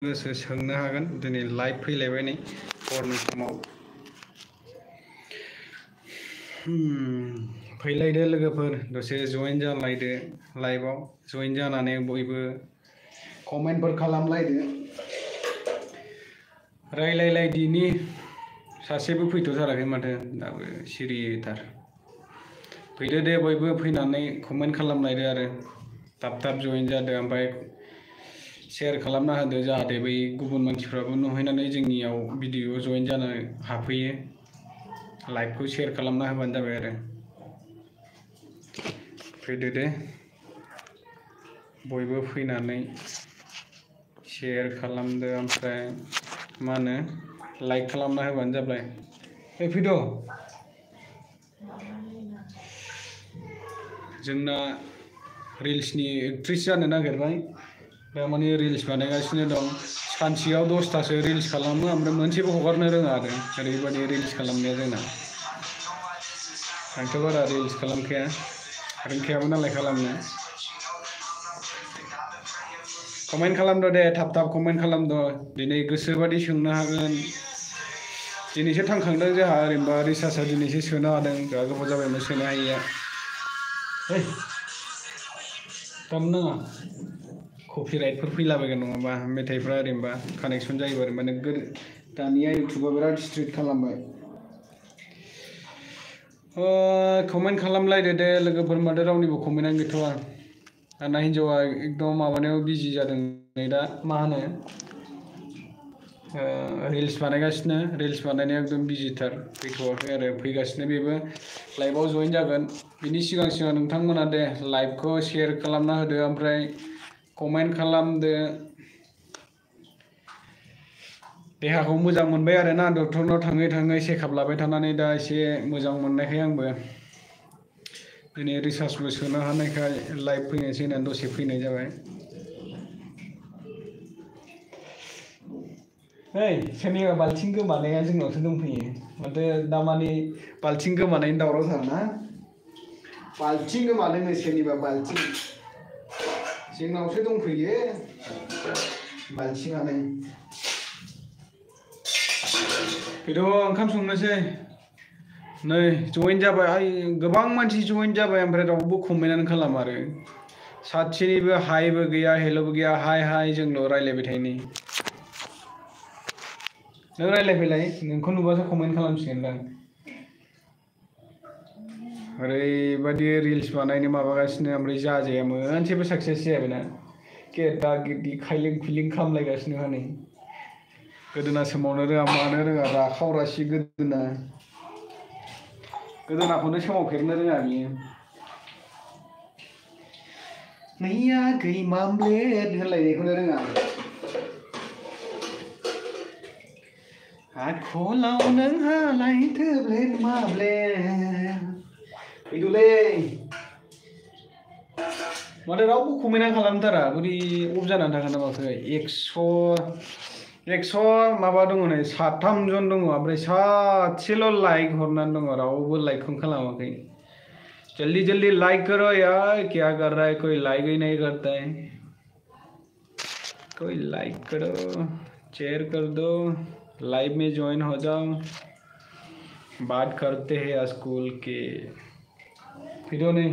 गोसो सोंनो हागोन दिनै लाइभ फैलायबाय नै हरनि समाव फैलायदो लोगोफोर दसे जइन जालायदो लाइभआव जइन जानानै बयबो कमेन्टफोर खालामलायदो रायलायलायदिनि सासेबो फैथ'थाराखै माथो दाबो सिरिथार फैदो दे बयबो फैनानै कमेन्ट खालामलायदो आरो थाब जइन जादो ओमफ्राय शेयार खालामना होदो जाहाथे बै गुबुन मानसिफ्राबो नुहैनानै जोंनियाव भिडिअ जइन जानो हाफैयो लाइभखौ शेयार खालामना होबानो जाबाय आरो फैदो दे बयबो फैनानै शेयार खालामदो ओमफ्राय मा होनो लाइक खालामना होबानो जाबाय फैद' जोंना रिल्सनि एक्ट्रिस जानो नागिरबाय दामानि रिल्स बानायगासिनो दं सानसेयाव 10थासो रिल्स खालामो ओमफ्राय मोनसेबो हगारनो रोङा आरो ओरैबायदि रिल्स खालामनाया जोंना आंथ' बारा रिल्स खालामखाया रोंखायाबो नालाय खालामनो कमेन्ट खालामदो दे थाब कमेन्ट खालामदो दिनै गोसोबादि सोंनो हागोन दिनैसो थांखांदों जोंहा ओरैनोबा रिसार्जआ दिनैसो सोनो हादों जोंहा गोबाव जाबायमोन सोनो हायिया दामनो नाङा कपिराइटफोर फैलाबायगोन नङाबा मेथाइफ्रा ओरैनोबा कानेक्सन जायोबा माने दानिया इउटुबा बिराद स्ट्रिक्ट खालामबाय कमेन्ट खालामलायदो दे लोगोफोर माथो रावनिबो कमेन्टआनो गैथ'आ आंना हिन्जावा एकदम माबानायाव बिजि जादों नै दा मा होनो रिल्स बानायगासिनो रिल्स बानायनायाव एकदम बिजिथार फैथ'वाखै आरो फैगासिनो बेबो लाइभआव जइन जागोन बिनि सिगां नोंथांमोना दे लाइभखौ शेयार खालामना होदो ओमफ्राय कमेन्ट खालामदो देहाखौ मोजां मोनबाय आरो ना डक्टरनाव थाङै चेकआप लाबाय थानानै दा एसे मोजां मोननायखाय आंबो दिनै रिसार्जबो सोनो हानायखाय लाइभ फैनोसै होननानै दसे फैनाय जाबाय सोरनिबा बाल्थिं गोमानाया जोंनावसो दंफैयो माथो दामानि बाल्थिं गोमानायनि दावरावथार ना बाल्थिं गोमादोंनो सोरनिबा बाल्थिं जोंनावसो दंफैयो बाल्थिङानो फैद' ओंखाम संनोसै नै जइन जाबाय गोबां मानसि जइन जाबाय ओमफ्राय रावबो कमेन्टआनो खालामा आरो सासेनिबो हायबो गैया हेल'बो गैया हाय जोंल' रायलायबाय थायो नै नों रायलायफैलाय नोंखौ नुबासो कमेन्ट खालामसिगोन दां ओरैबायदि रिल्स बानायनो माबागासिनो ओमफ्राय जाजाया मोनसेबो साक्सेस जायाखैना गेदा गेदि खायलें खुइलें खालामलायगासिनो हनै गोदोना सोमावनो रोङा मानो रोङा राखाव रासि गोदोनाखौनो सोमावफेरनो रोङा बियो नैया गैमामब्लेद होनलायनायखौनो रोङा आखलाव नोंहालाय थोब्लेद माब्लेद फैद'लै माथो रावबो कमेन्टआनो खालामथारा बोरै अफ जानानै थागोन ना माखो 100 माबा दङ नै 3 जन दङ ओमफ्राय सासेल' लाइक हरनानै दङ रावबो लाइकखौनो खालामाखै जल्दी लाइक करो यार क्या कर रहा है कोई लाइक ही नहीं करता है कोई लाइक करो शेयर कर दो लाइव में ज्वाइन हो जाओ बात करते हैं स्कूल के फैदो नै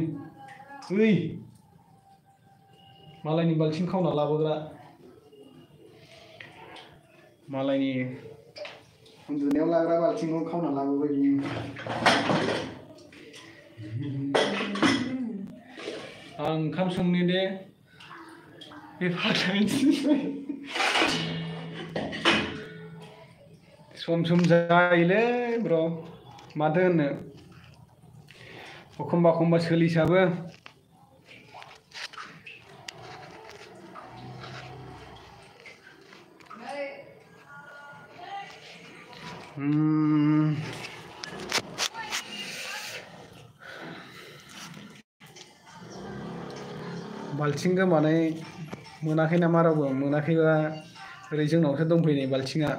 मालायनि बाल्थिं खावना लाबोग्रा मालायनि उन्दुनायाव लाग्रा बाल्थिंखौ खावना लाबोबाय बियो आं ओंखाम संनि दे बे सम जायोलै ब्र माथो होननो एखमबा सोलिसाबो बाल्थिं गोमानाय मोनाखै नामा रावबो मोनाखैबा ओरै जोंनावसो दंफैनाय बाल्थिङा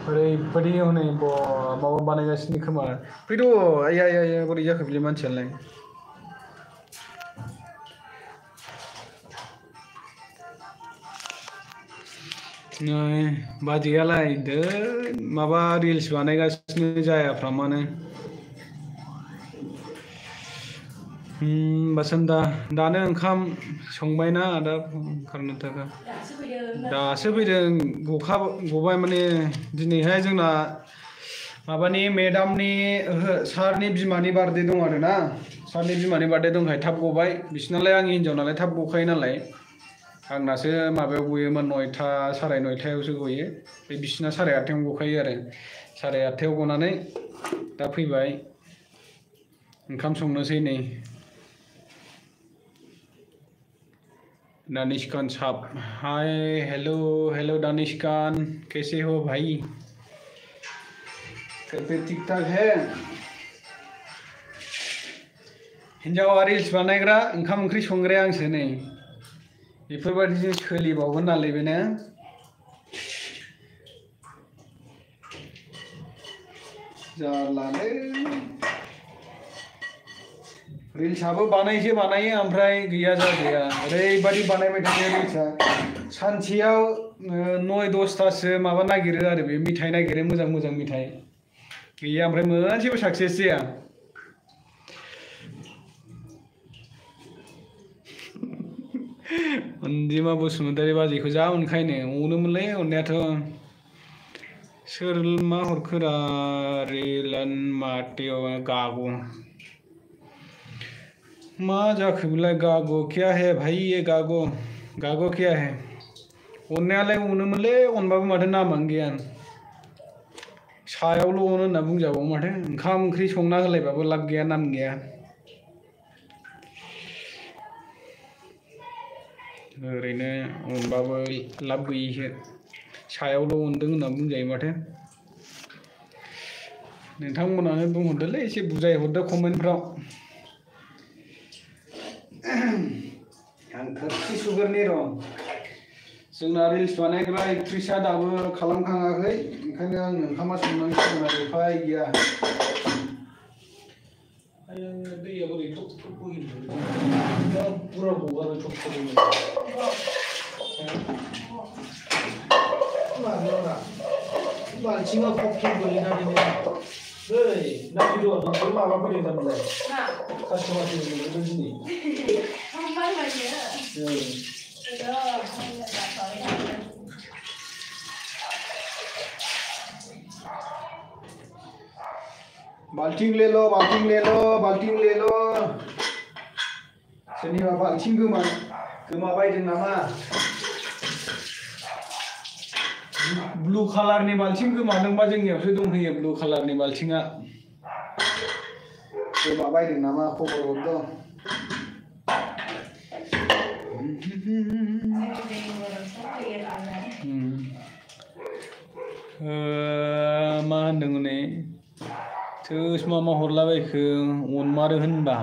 ओरैबायदि हनै माबा बानायगासिनो खोमा फैद' आया आया आया बोरै जाखो बिलाय मानसियालाय नै बाजैयालाय माबा रिल्स बानायगासिनो जायाफ्रामानो बासोन्दा दानो ओंखाम संबायना दा ओंखारनो थाखाय दासो फैदों गबाय माने दिनैहाय जोंना माबानि मेडामनि सारनि बिमानि बार्थडे दं आरोना सारनि बिमानि बार्थडे दंखाय थाब गबाय बिसिनालाय आंनि हिन्जाव नालाय थाब गखायो नालाय आंनासो माबायाव गयोमोन 9टा साराय 9टायावसो गयो बे बिसिना साराय 8टायावनो गखायो आरो साराय 8टायाव गनानै दा फैबाय ओंखाम संनोसै नै दानिशकान साहब हाय हेलो हेलो दानिशकान कैसे हो भाई घर पे ठीक ठाक है हिन्जावा रिल्स बानायग्रा ओंखाम ओंख्रि संग्राया आंसो नै बेफोरबायदिजों सोलिबावगोन नालाय बेनो जारलालै रिल्सआबो बानायो ओमफ्राय गैया जागैया ओरैबायदि बानायबाय थायो रिल्सआ सानसेयाव 9-10टासो माबा नागिरो आरो बे मेथाइ नागिरो मोजां मोजां मेथाइ गैया ओमफ्राय मोनसेबो साक्सेस जाया अनजिमा बसुमतारी बाजैखौ जा अनखायनो अनोमोनलै अननायाथ' सोर मा हरखोरा रेलन माटेव गागो मा जाखो बेलाय गागो क्या है भाई ये गागो गागो क्या है अननायालाय अनोमोनलै अनबाबो माथो नामानो गैया सायावल' अनो होनना बुंजाबावो माथो ओंखाम ओंख्रि संना होलायबाबो लाब गैया नाम गैया ओरैनो अनबाबो लाब गैयिसो सायावल' अनदों होनना बुंजायो माथो नोंथांमोनानो बुंहरदोलै एसे बुजायहरदो कमेन्टफ्राव आं थोरसि सुगोरनि र' जोंना रिल्स बानायग्रा एक्ट्रिसआ दाबो खालामखाङाखै ओंखायनो आं ओंखामा संनांसिगोन आरो उफाय गैया दैया बोरै थब थब बोहैनो बुरजा गगारो थब थब बाल्थिङा थब थब गोलैनानै ओइ नायदो नोंसोर माबा फैदों थारमाने कास्टमार फैदों दिनै बाल्टिं ले लो सोरनिबा बाल्टिं गोमाबायदों नामा ब्लू कालारनि बाल्टिं गोमादोंबा जोंनियावसो दंफैयो ब्लू कालारनि बाल्टिङा गोमाबायदों नामा खबर हरदों मा होनदों हनै थोस मा हरलाबायखो अनमारो होनबा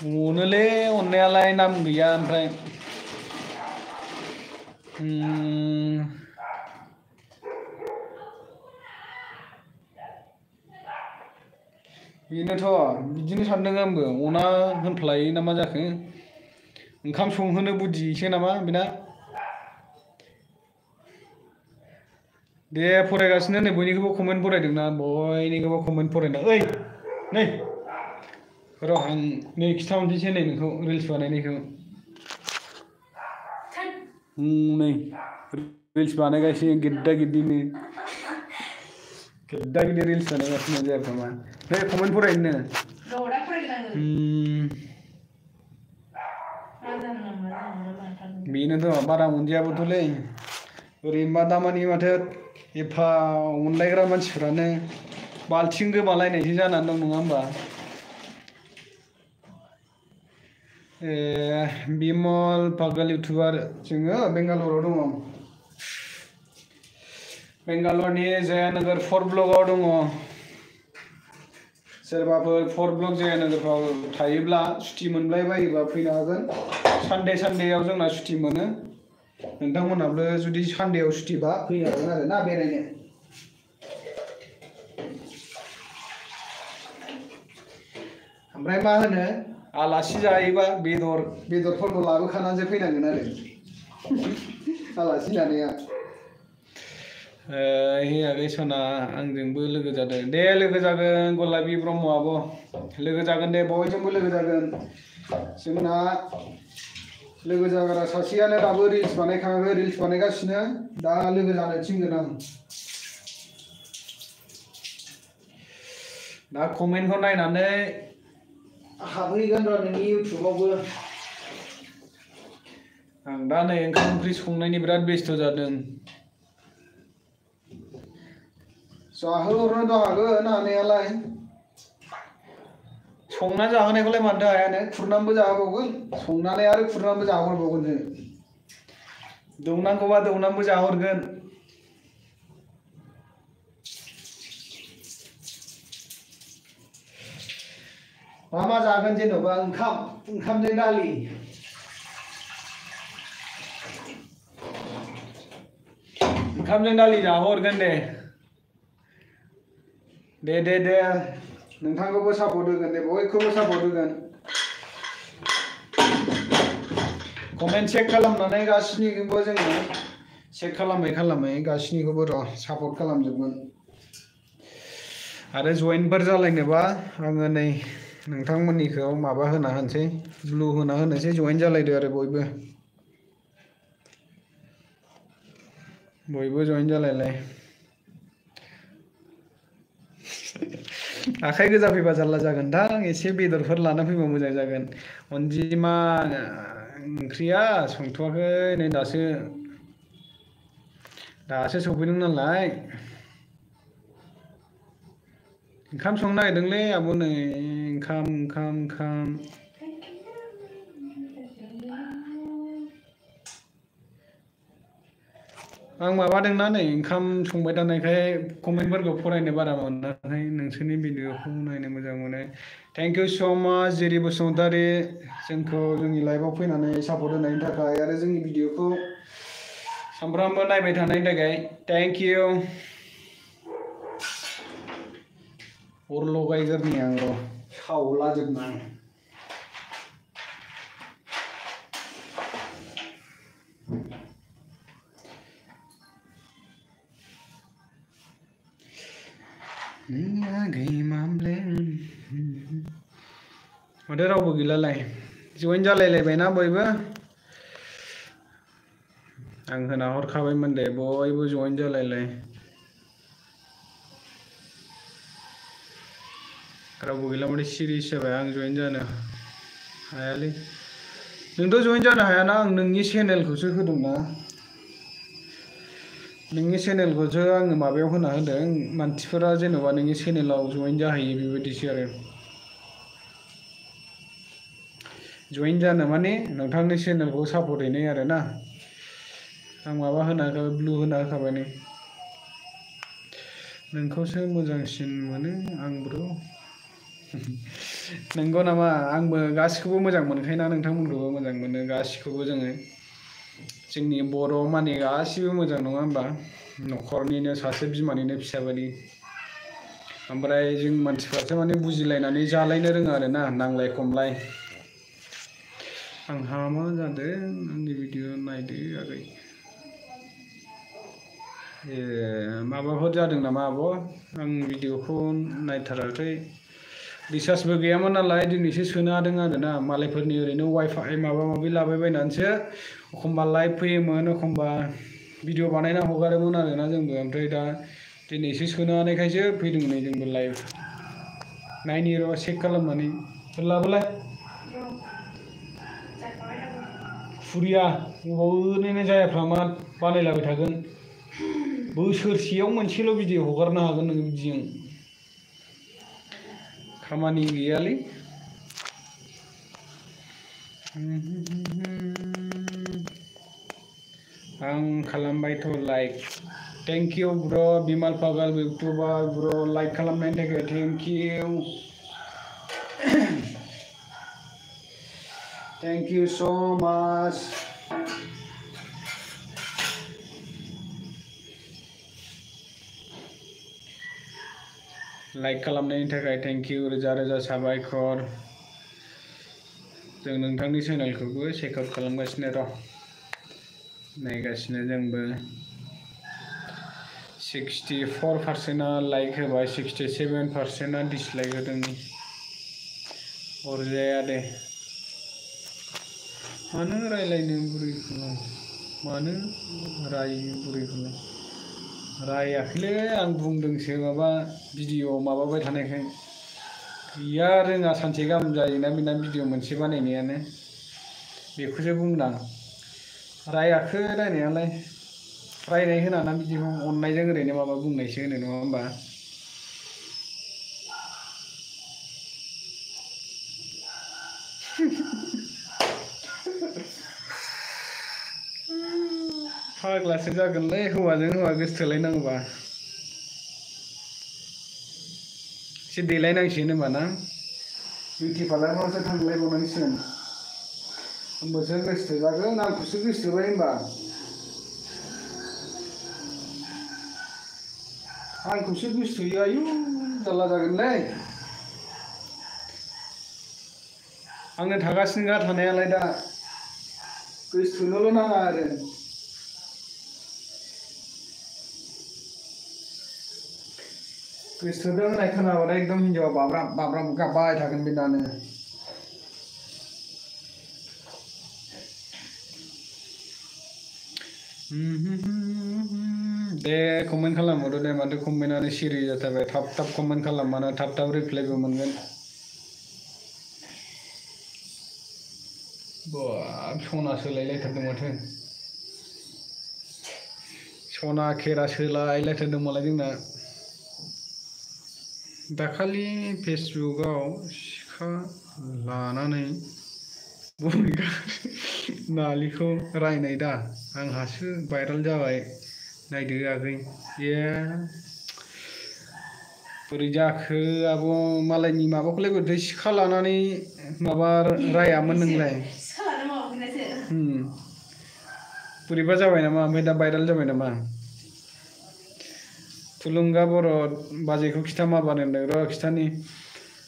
अनोलै अननायालाय नाम गैया ओमफ्राय बेनोथ' बिदिनो सानदों आंबो अना होनफ्लायो ना मा जाखो ओंखाम संहोनो बुद्धिसो नामा बेना दे फरायगासिनो नै बयनिखौबो कमेन्ट फरायदोंना बयनिखौबो कमेन्ट फरायना ओइ नै र' आं नै खिथाहरनोसै नै नोंखौ रिल्स बानायनायखौ नै रिल्स बानायगासिनो गिद्दा गिद्दिनो गिद्दा गिद्दि रिल्स बानायगासिनो जायाफ्रामा नै कमेन्ट फरायनो बेनोथ' बारा मोनजायाबोथ'लै ओरैनोबा दामानि माथो एफा अनलायग्रा मानसिफ्रानो बाल्थिं गोमालायनायसो जानानै दं नङा होमबा बिमल पागल इउटुबार जोङो बेंगालराव दङ बेंगालरनि जयानगर 4 ब्लकआव दङ सोरबाफोर 4 ब्लक जयानगरफ्राव थायोब्ला सुटि मोनबाय बायोबा फैनो हागोन सानडेयाव जोंना सुटि मोनो नोंथांमोनाबो जुदि सानदेआव सुटिबा फैनो हागोन आरो ना बेरायनो ओमफ्राय मा होनो आलासि जायोबा बेदरफोरखौ लाबोखानानैसो फैनांगोन आरो आलासि जानाया आगै सना आंजोंबो लोगो जादों दे लोगो जागोन गलाबी ब्रह्मआबो लोगो जागोन दे बयजोंबो लोगो जागोन जोंना लोगो जाग्रा सासेयानो दाबो रिल्स बानायखाङाखै रिल्स बानायगासिनो दा लोगो जानो थिनगोन आं दा कमेन्टखौ नायनानै हाबहैगोन र' नोंनि इउटुबावबो आं दा नै ओंखाम ओंख्रि संनायनि बिराद बेस्थ' जादों जाहोहरनो हागोन हानायालाय संना जाहोनायखौलाय मानोथो हायानो खुरनानैबो जाहोबावगोन संनानै आरो खुरनानैबो जाहोहरबावगोन जों दौनांगौबा दौनानैबो जाहोहरगोन मा जागोन जेनेबा ओंखामजों दालि ओंखामजों दालि जाहोहरगोन दे नोंथांखौबो सापर्ट होगोन दे बयखौबो सापर्ट होगोन कमेन्ट चेक खालामनानै गासिनिखौबो जोङो चेक खालामै गासिनिखौबो र' सापर्ट खालामजोबगोन आरो जइनफोर जालायनोबा आङो नै नोंथांमोननिखौ माबा होना होनोसै ब्लु होना होनोसै जइन जालायदो आरो बयबो जइन जालायलाय आखाइ गोजा फैबा जारला जागोनदां एसे बेदरफोर लाना फैबा मोजां जागोन अनजिमा ओंख्रिया संथ'वाखै नै दासो सफैदों नालाय ओंखाम संनो नागिरदोंलै आब' नै ओंखाम आं माबादोंना नै ओंखाम संबाय थानायखाय कमेन्टफोरखौ फरायनो बारा मोनाखै नोंसोरनि भिडिअखौ नायनो मोजां मोनो थेंक इउ स' माच जेरि बसुमतारी जोंखौ जोंनि लाइभआव फैनानै सापर्ट होनायनि थाखाय आरो जोंनि भिडिअखौ सानफ्रामबो नायबाय थानायनि थाखाय थेंक इउ अर लगायग्रोनि आं र' सावलाजोबना माथो रावबो गैलालाय जइन जालायलायबायना बयबो आं होना हरखाबायमोन दे बयबो जइन जालायलाय रावबो गैला माथो सिरियास जाबाय आं जइन जानो हायालै नोंथ' जइन जानो हायाना आं नोंनि चेनेलखौसो होदोंना नोंनि चेनेलखौसो आङो माबायाव होना होदों मानसिफोरा जेनेबा नोंनि चेनेलाव जइन जाहैयो बेबायदिसो आरो जइन जानो माने नोंथांनि चेनेलखौ सापर्ट हैनाय आरो ना आं माबा होना होखाबाय ब्लु होना होखाबाय नै नोंखौसो मोजांसिन मोनो आंबो नंगौ नामा आंबो गासिखौबो मोजां मोनखायोना नोंथांमोनखौबो मोजां मोनो गासिखौबो जोंनि बर' माने गासिबो मोजां नङा होमबा न'खरनिनो सासे बिमानिनो फिसा बायदि ओमफ्राय जों मानसिफ्रासो माने बुजिलायनानै जालायनो रोङा आरो ना नांलाय खमलाय आंहा मा जादों आंनि भिडिअ नायदो आगै माबाफोर जादों नामा आब' आं भिडिअखौ नायथाराखै रिसार्जबो गैयामोन नालाय दिनैसो सोनो हादों आरो ना मालायफोरनि ओरैनो वाइफाइ माबा माबि लाबायबायनानैसो एखमबा लाइभ फैयोमोन एखमबा भिडिअ बानायना हगारोमोन आरो ना जोंबो ओमफ्राय दा दिनैसो सोनो हानायखायसो फैदों नै जोंबो लाइभ नायनि र' चेक खालामनानै लाबोलाय खुरिया ओरैनो जायाफ्रा मा बानायलाबाय थागोन बोसोरसेयाव मोनसेल' भिडिअ हगारनो हागोन नोङो बिदिजों खामानि गैयालै आं खालामबायथ' लाइक थेंक इउ ब्र' बिमाल पागल इउटुबार ब्र' लाइक खालामनायनि थाखाय थेंक इउ थेंक इउ स' माच लाइक खालामनायनि थाखाय थेंक इउ रोजा रोजा साबायखर जों नोंथांनि चेनेलखौबो चेकआउट खालामगासिनो र' नायगासिनो जोंबो 64%आ लाइक होबाय 67%आ डिसलाइक होदों अरजाया दे मानो रायलायनो बुरैखौलाय मानो रायो बुरैखौलाय रायाखैलै आं बुंदोंसो माबा भिडिअ माबाबाय थानायखाय गैया रोङा सानसे गाहाम जायोना बेना भिडिअ मोनसे बानायनायानो बेखौसो बुंदां रायाखै रायनायालाय रायनाय होनाना बिदिखौ अननायजों ओरैनो माबा बुंनायसो होनो नङा होमबा फाग्लासो जागोनलै हौवाजों हौवा गोसोथोलायनांगौबा एसे देलायनांसिगोन होनबा ना बिउटि पार्लारफ्रावसो थांलायबावनांसिगोन होमबासो गोसोथोजागोन आंखौसो गोसोथोबाय होनबा आंखौसो गोसोथोयो आयु जारला जागोनलै आंनो थागासिनोखा थानायालाय दा गोसोथोनोल' नाङा आरो गोसोथोदों होननाय खोनाबाथाय एकदम हिन्जावा बाब्राब बाब्राब गाबबाय थागोन बे दानो दे कमेन्ट खालामहरदो दे माथो कमेन्टआनो सिरि जाथारबाय थाब थाब कमेन्ट खालामबानो थाब थाब रिप्लाइबो मोनगोन बाब सना सोलायलायथारदों माथो सना खेरा सोलायलायथारदों मालाय जोंना दाखालि फेसबुकआव सिखा लानानै बबेखा नालिखौ रायनाय दा आंहासो भाइराल जाबाय नायदो आगै ए बोरै जाखो आब' मालायनि माबाखौलाय बोरैथो सिखा लानानै माबा रायामोन नोंलाय बोरैबा जाबाय नामा ओमफ्राय दा भाइराल जाबाय नामा थुलुंगा बर' बाजैखौ खिथा माबार होनदों र' खिथानि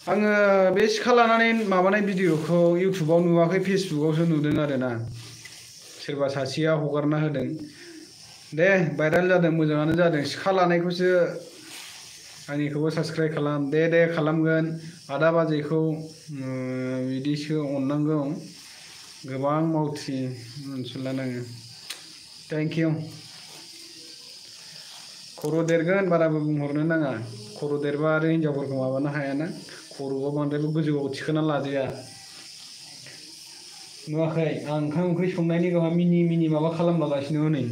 आङो बे सिखा लानानै माबानाय भिडिअखौ इउटुबाव नुवाखै फेसबुकआवसो नुदों आरोना सोरबा सासेया हगारना होदों दे भाइराल जादों मोजाङानो जादों सिखा लानायखौसो आंनिखौबो साबसक्राइब खालाम दे खालामगोन आदा बाजैखौ बिदिसो अननांगौ गोबां मावथि मोनसुला नाङो थेंक इउ खर' देरगोन बाराबो बुंहरनो नाङा खर' देरबा आरो हिन्जावफोरखौ माबानो हायाना खर'आव बांद्रायबो गोजौआव थिखोना लाजाया नुवाखै आं ओंखाम ओंख्रि संनायनि गावहा मिनि माबा खालामलागासिनो हनै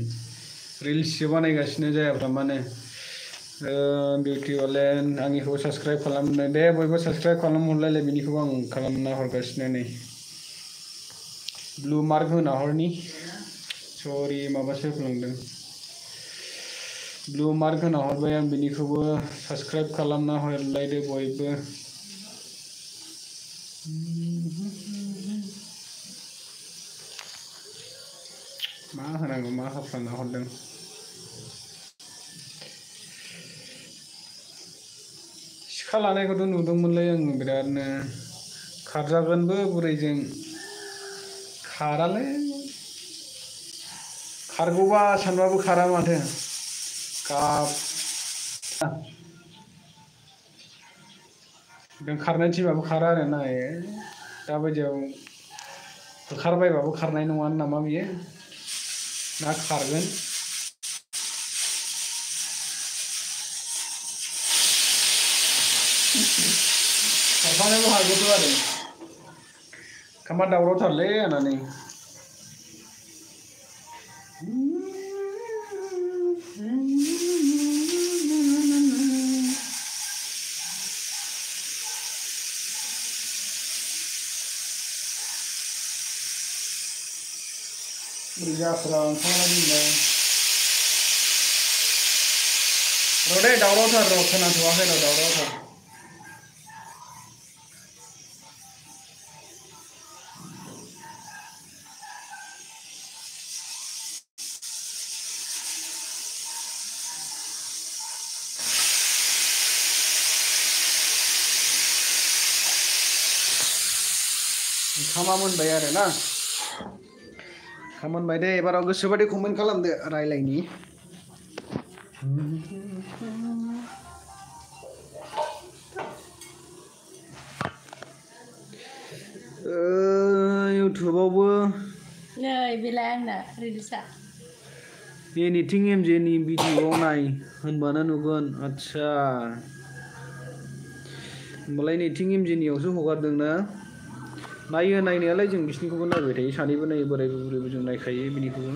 रिल्ससो बानायगासिनो जायाफ्रा माने बिउटि अलेन आंनिखौ साबसक्राइब खालामनो दे बयबो साबसक्राइब खालामहरलायलाय बिनिखौबो आं खालामना हरगासिनो नै ब्लु मार्क होना हरनि सरि माबासो होफ्लांदों ब्लु मार्क होना हरबाय आं बिनिखौबो साबसक्राइब खालामना हरलायदो बयबो मा होनांगौ मा होफ्लांना हरदों सिखा लानायखौथ' नुदोंमोनलै आं बिरादनो खारजागोनबो बुरैजों खारालै खारगौबा सानबाबो खारा माथो खारनो थिनबाबो खारा आरोना दाबायदियाव होखारबायबाबो खारनाय नङा नामा बियो ना खारगोन खारफानोबो हागौथ' आरो खामा दावरावथारलै आंना नै बोरै जाखोरा ओंखारना दिनलाय र' दे दावरावथार र' खोनाथ'वाखै र' दावरावथार खामा मोनबाय आरो ना खामा मोनबाय दे एबाराव गोसोबादि कमेन्ट खालामदो रायलायनि इउटुबावबो नै बेलाय आंना रिल्सआ एनिथिं एमजे नि भिडिअ नाय होनबानो नुगोन आच्छा होमबालाय एनिथिं एमजे नियावसो हगारदों ना नायो नायनायालाय जों बिसिनिखौबो नायबाय थायो सानैबो नायो बोरायबो बुरैबो जों नायखायो बिनिखौबो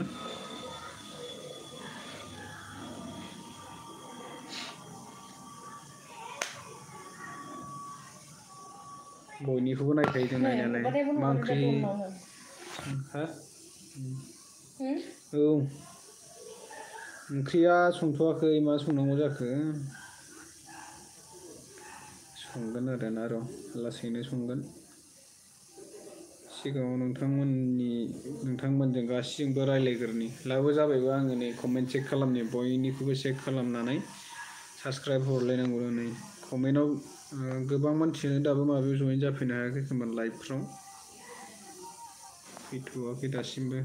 बयनिखौबो नायखायो जों नायनायालाय मा ओंख्रि हा औ ओंख्रिया संथ'वाखै मा संनांगौ जाखो संगोन आरोना र' लासैनो संगोन सिगाङाव नोंथांमोनजों गासैजोंबो रायलायग्रोनि लाबो जाबायबा आङो नै कमेन्ट चेक खालामनि बयनिखौबो चेक खालामनानै साबस्क्राइब हरलायनांगौ नै कमेन्टआव गोबां मानसियानो दाबो माबायाव जइन जाफैनो हायाखै खोमा लाइभफ्राव फैथ'वाखै दासिमबो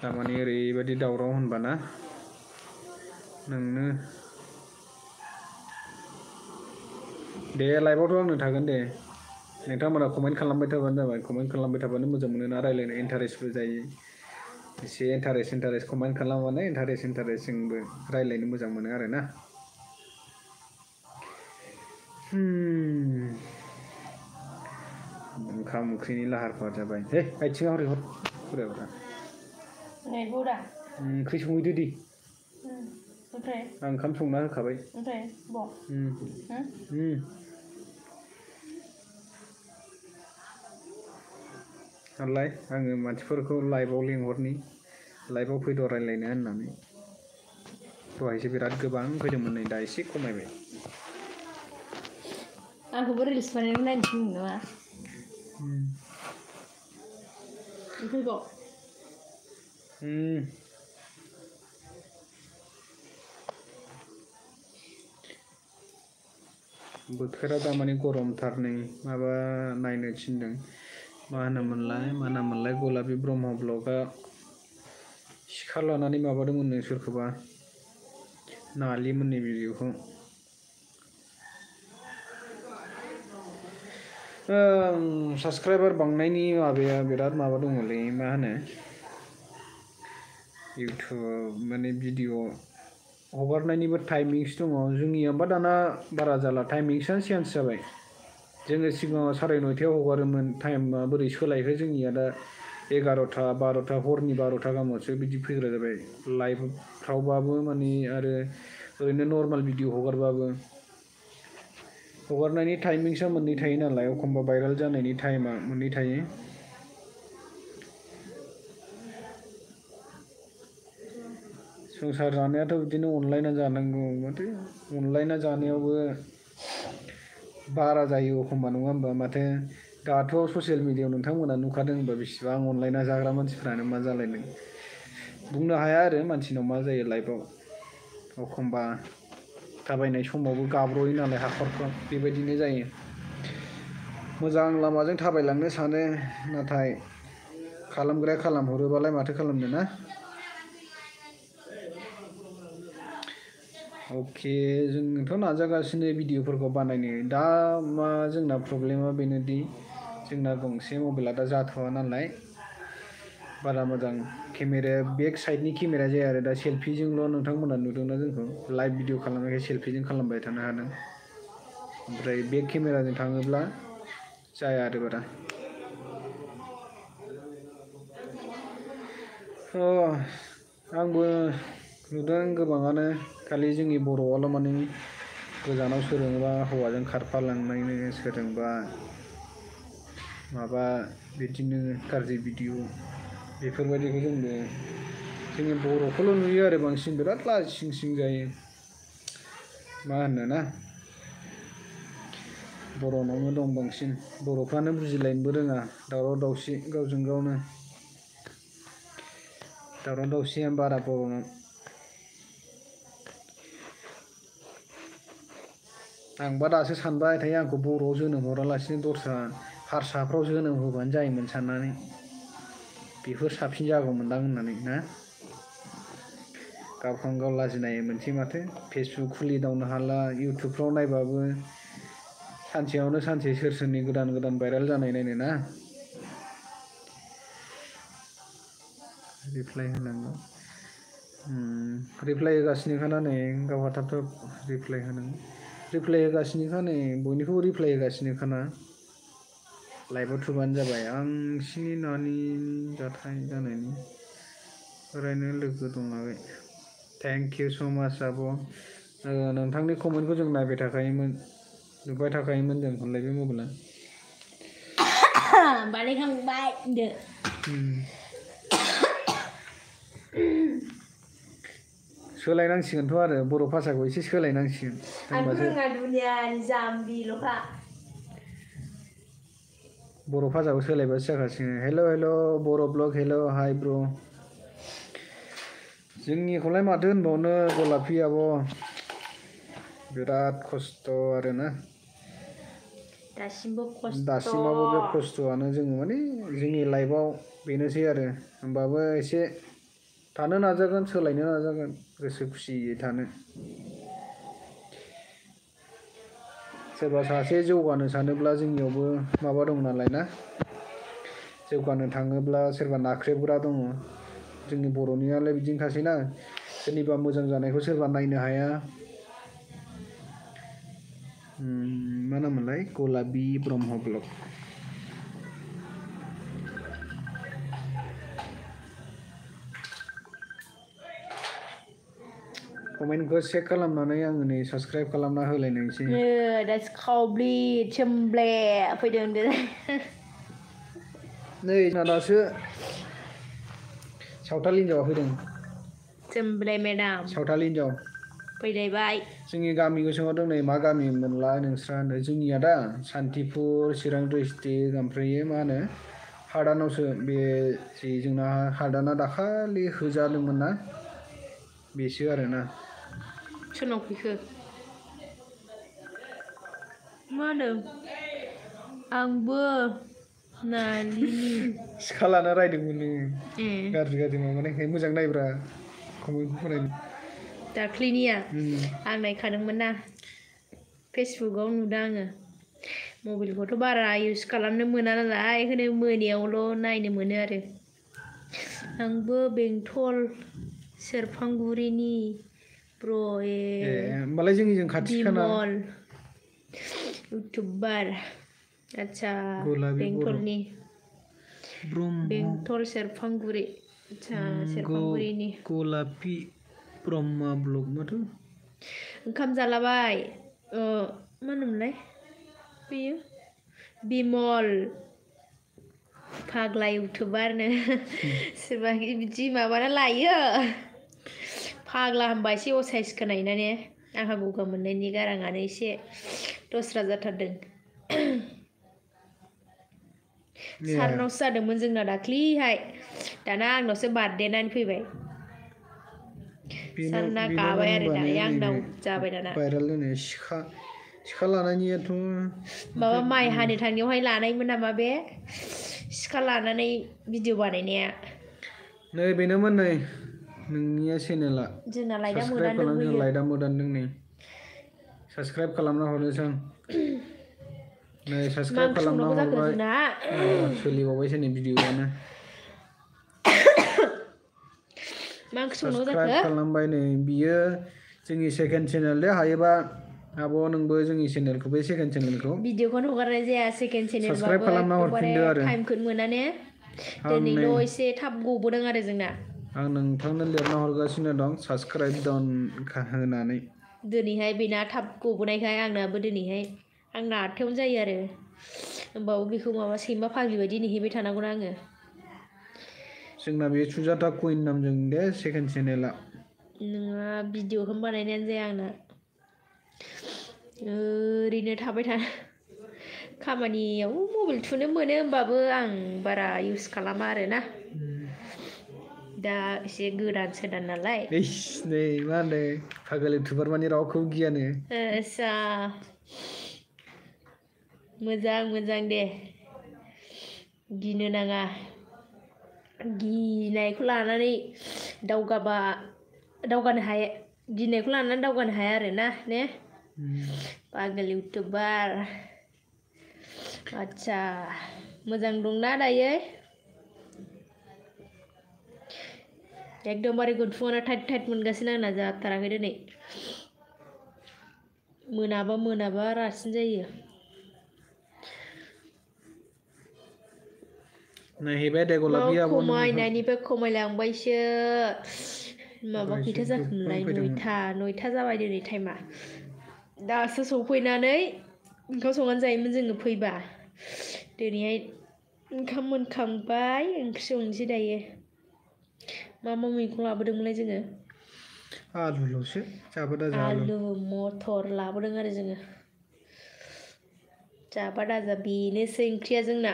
दामानि ओरैबायदि दावराव होनबाना नोंनो दे लाइभआवथ' आंनो थागोन दे नोंथांमोना कमेन्ट खालामबाय थाबानो जाबाय कमेन्ट खालामबाय थाबानो मोजां मोनो ना रायलायनो इन्टारेस्टबो जायो एसे इन्टारेस्ट कमेन्ट खालामबानो इन्टारेस्ट जोंबो रायलायनो मोजां मोनो आरो ना ओंखाम ओंख्रिनि लाहार फाहार जाबाय हे आइथिङा हरै हर फुरायावरा ओंख्रि संहैदो दे आं ओंखाम संना होखाबाय आलाय आङो मानसिफोरखौ लाइभआव लिंहरनि लाइभआव फैद' रायलायनो होननानै दहायसो बिराद गोबां फैदोंमोन नै दा एसे खमायबाय आंखौबो रिल्स बानायनो नायनो थिनदों नामा फैगौ बोथोरा दामानि गरमथार नै माबा नायनो थिनदों मा होनोमोनलाय गलापी ब्रह्म ब्लगआ सिखा लानानै माबादोंमोननो सोरखौबा नालिमोननि भिडिअखौ साबस्क्राइबार बांनायनि माबाया बिराद माबा दङलै मा होनो इउटुब माने भिडिअ हगारनायनिबो टाइमिंस दङ जोंनियाबा दाना बारा जाला टाइमिंसआनो चेन्ज जाबाय जोङो सिगाङाव 9:30 हगारोमोन टाइमा बोरै सोलायखो जोंनिया दा 11टा 12टा हरनि 12टा गाहामावसो बिदि फैग्रा जाबाय लाइभफ्रावबाबो माने आरो ओरैनो नर्माल भिडिअ हगारबाबो हगारनायनि टाइमिंसआ मोननै थायो नालाय एखमबा भाइराल जानायनि टाइमा मोननै थायो संसार जानायाथ' बिदिनो अनलायना जानांगौ माथो अनलायना जानायावबो बारा जायो एखमबा नङा होमबा माथो दाथ' ससियेल मिडियायाव नोंथांमोना नुखादों होनबा बेसेबां अनलायना जाग्रा मानसिफ्रानो मा जालायदों बुंनो हाया आरो मानसिनाव मा जायो लाइफआव एखमबा थाबायनाय समावबो गाब्र'यो नालाय हाखरफ्राव बेबायदिनो जायो मोजां लामाजों थाबायलांनो सानो नाथाय खालामग्राया खालामहरोबालाय माथो खालामनो ना अके जोंथ' नाजागासिनो भिडिअफोरखौ बानायनो दा मा जोंना प्रब्लेमा बेनोदि जोंना गंसे मबाइला दा जाथ'वा नालाय बारा मोजां केमेराया बेक साइडनि केमेरा जाया आरो दा सेल्फिजोंल' नोंथांमोना नुदोंना जोंखौ लाइभ भिडिअ खालामनायखाय सेल्फिजों खालामबाय थानो हादों ओमफ्राय बेक केमेराजों थाङोब्ला जाया आरो बारा आंबो नुदों गोबाङानो खालि जोंनि बर'आल' माने गोजानाव सोरजोंबा हौवाजों खारफालांनायनो सोरजोंबा माबा बिदिनो गाज्रि भिडिअ बेफोरबायदिखौ जोंनि बर'खौल' नुयो आरो बांसिन बिराद लाजिं सिं जायो मा होननो ना बर'नावनो दं बांसिन बर'फ्रानो बुजिलायनोबो रोङा दावराव दावसि गावजों गावनो दावराव दावसिया बारा बर'नाव आंबा दासो सानबाय थायो आंखौ बर'आव जोनोम हरालासिनो दस्रा हारसाफ्राव जोनोम होबानो जायोमोन साननानै बेफोर साबसिन जागौमोनदां होननानै ना गावखौनो गाव लाजिनाय मोनसे माथो फेसबुक खुलिदावनो हाला इउटुबफ्राव नायबाबो सानसेयावनो सानसे सोर सोरनि गोदान गोदान भाइरेल जानाय नायनो ना रिप्लाइ होनांगौ रिप्लाइ होगासिनोखाना नै गावहा थाब थाब रिप्लाइ होनांगौ रिप्लाइ होगासिनोखा नै बयनिखौबो रिप्लाइ होगासिनोखाना लाइभआव थुबानो जाबाय आंसिनि नानि जाथाय जानायनि फरायनो लोगो दंलाबाय थेंक इउ स' माच आब' नोंथांनि कमेन्टखौ जों नायबाय थाखायोमोन नुबाय थाखायोमोन जों हरलाय बे मबाइला बानायखांबाय होनदो सोलायनांसिगोनथ' आरो बर' भाषाखौ एसे सोलायनांसिगोन आं होनबासो रोङा दुनियानि जाम्बिल'खा बर' भाषाखौ सोलायबासो जाखासिगोन हेल' हेल' बर' ब्लग हेल' हाय ब्र' जोंनिखौलाय माथो होनबावनो गलापि आब' बिराद खस्थ' आरोना दासिमबो खस्थ' दासिमावबो बे खस्थ'आनो जोङो माने जोंनि लाइफआव बेनोसै आरो होमबाबो एसे थानो नाजागोन सोलायनो नाजागोन गोसो खुसियै थानो सोरबा सासे जौगानो सानोब्ला जोंनियावबो माबा दं नालाय ना जौगानो थाङोब्ला सोरबा नाख्रेबग्रा दङ जोंनि बर'नियालाय बिदिनोखासैना सोरनिबा मोजां जानायखौ सोरबा नायनो हाया मा नाममोनलाय गलापि ब्रह्म ब्लग कमेन्टखौ चेक खालामनानै आङो नै साबसक्राइब खालामना होलायनायसै दासो खावब्लि सोमब्ले फैदों होनदो नै जोंना दासो सावथाल हिनजावा फैदों सोमब्ले मेदाम सावथाल हिनजाव फैलायबाय जोंनि गामिखौ सोंहरदों नै मा गामि मोनलाय नोंस्रा होनो जोंनिया दा सान्तिपुर चिरां डिस्ट्रिक्ट ओमफ्राय मा होनो हादानावसो बे जि जोंना हादाना दाखालि होजादोंमोन ना बेसो आरोना सोरनाव फैखो मा होनदों आंबो नालिनि सिखा लाना रायदोंमोन नोङो गाज्रि गाज्रि माबानायखाय मोजां नायब्रा कमेन्टखौ फरायनो दाख्लैनिया आं नायखादोंमोन ना फेसबुकआव नुदों आङो मबाइलखौथ' बारा इउज खालामनो मोना नालाय बेखायनो मोनायावल' नायनो मोनो आरो आंबो बेंटल सेरफांगुरिनि ब्र' होमबालाय जोंनिजों खाथिखाना बिमल इउटुबार आच्छा गलापि बर' बेंटलनि ब्रह्म बेंटल सेरफांगुरि आच्छा सेरफांगुरिनि गलापि ब्रह्म ब्लग माथो ओंखाम जालाबाय मा होनोमोनलाय बेयो बिमल फाग्ला इउटुबारनो सोरबा बिदि माबाना लायो फाग्ला होनबा एसे असाइस खोनायोना ने आंहा गगा मोननायनि गाराङानो एसे दस्रा जाथारदों सारनावसो जादोंमोन जोंना दाख्लिहाय दाना आंनावसो बारदेनानै फैबाय सारना गाबाय आरो दानिया आंनाव जाबाय दाना भाइरेल जानाय सिखा लानायनियाथ' माबा माइ हानो थांनायावहाय लानायमोन नामा बे सिखा लानानै भिडिअ बानायनाया नै बेनोमोन नै नोंनिया चेनेला जोंना लाइटआ साबसक्राइब खालाम जों मोदानदों लाइटआ मोदानदों नै साबसक्राइब खालामना हरनोसै आं नै साबसक्राइब खालामना हरबाय सोलिबावबायसो नै भिडिअआनो मा ओंख्रि संनांगौ साबसक्राइब जाखो खालामबाय नै बियो जोंनि सेकेन्ड चेनेल दे हायोबा आब' नोंबो जोंनि चेनेलखौ बे सेकेन्ड चेनेलखौ भिडिअखौनो हगारनाय जाया सेकेन्ड साबसक्राइब चेनेलबाबो खालामना एकदमबारे हरफिनदो आरो टाइमखौनो मोना ने आं दिनैल' नै एसे थाब गबोदों आरो जोंना आं नोंथांनो लिरना हरगासिनो दं साबसक्राइब दन होनानै दिनैहाय बेना थाब गबोनायखाय आंनाबो दिनैहाय आंना 8थायावनो जायो आरो होमबाबो बेखौ माबा सैमा फाग्लि बायदि नेहैबाय थानांगौना आङो जोंना बे सुजाता कुइन नामजों दे सेकेन्ड चेनेला नोङा भिडिअखौनो बानायनायानो जाया आंना ओरैनो थाबाय थानो खामानियाव मबाइल थुनो मोनो होमबाबो आं बारा इउज खालामा आरोना दा एसे गोदान सोदान नालाय नै मा होनदों फागोल इउटुबार माने रावखौबो गियानो आच्छा मोजां दे गिनो नाङा गिनायखौ लानानै दावगानो हाया गिनायखौ लानानै दावगानो हाया आरोना ने पागल इउटुबार आच्छा मोजां दंना दायो एकदमबारे गुदफुङानो टाइट मोनगासिनो आंना जाथाराखै दिनै मोनाबा रासिन जायो नायहैबाय दे गलापि आब' नों खमायनायनिफ्राय खमायलांबायसो माबा खैथा जाखोमोनलाय फैदोंमोन 9टा जाबाय दिनै टाइमा दासो सफैनानै ओंखाम संनानै जायोमोन जोङो फैबा दिनैहाय ओंखाम मोनखांबाय ओंख्रि संनोसै दायो मा मैगं लाबोदोंमोनलाय जोङो आलुल'सो जाबा दाजा आलु मटर लाबोदों आरो जोङो जाबा दाजा बेनोसै ओंख्रिया जोंना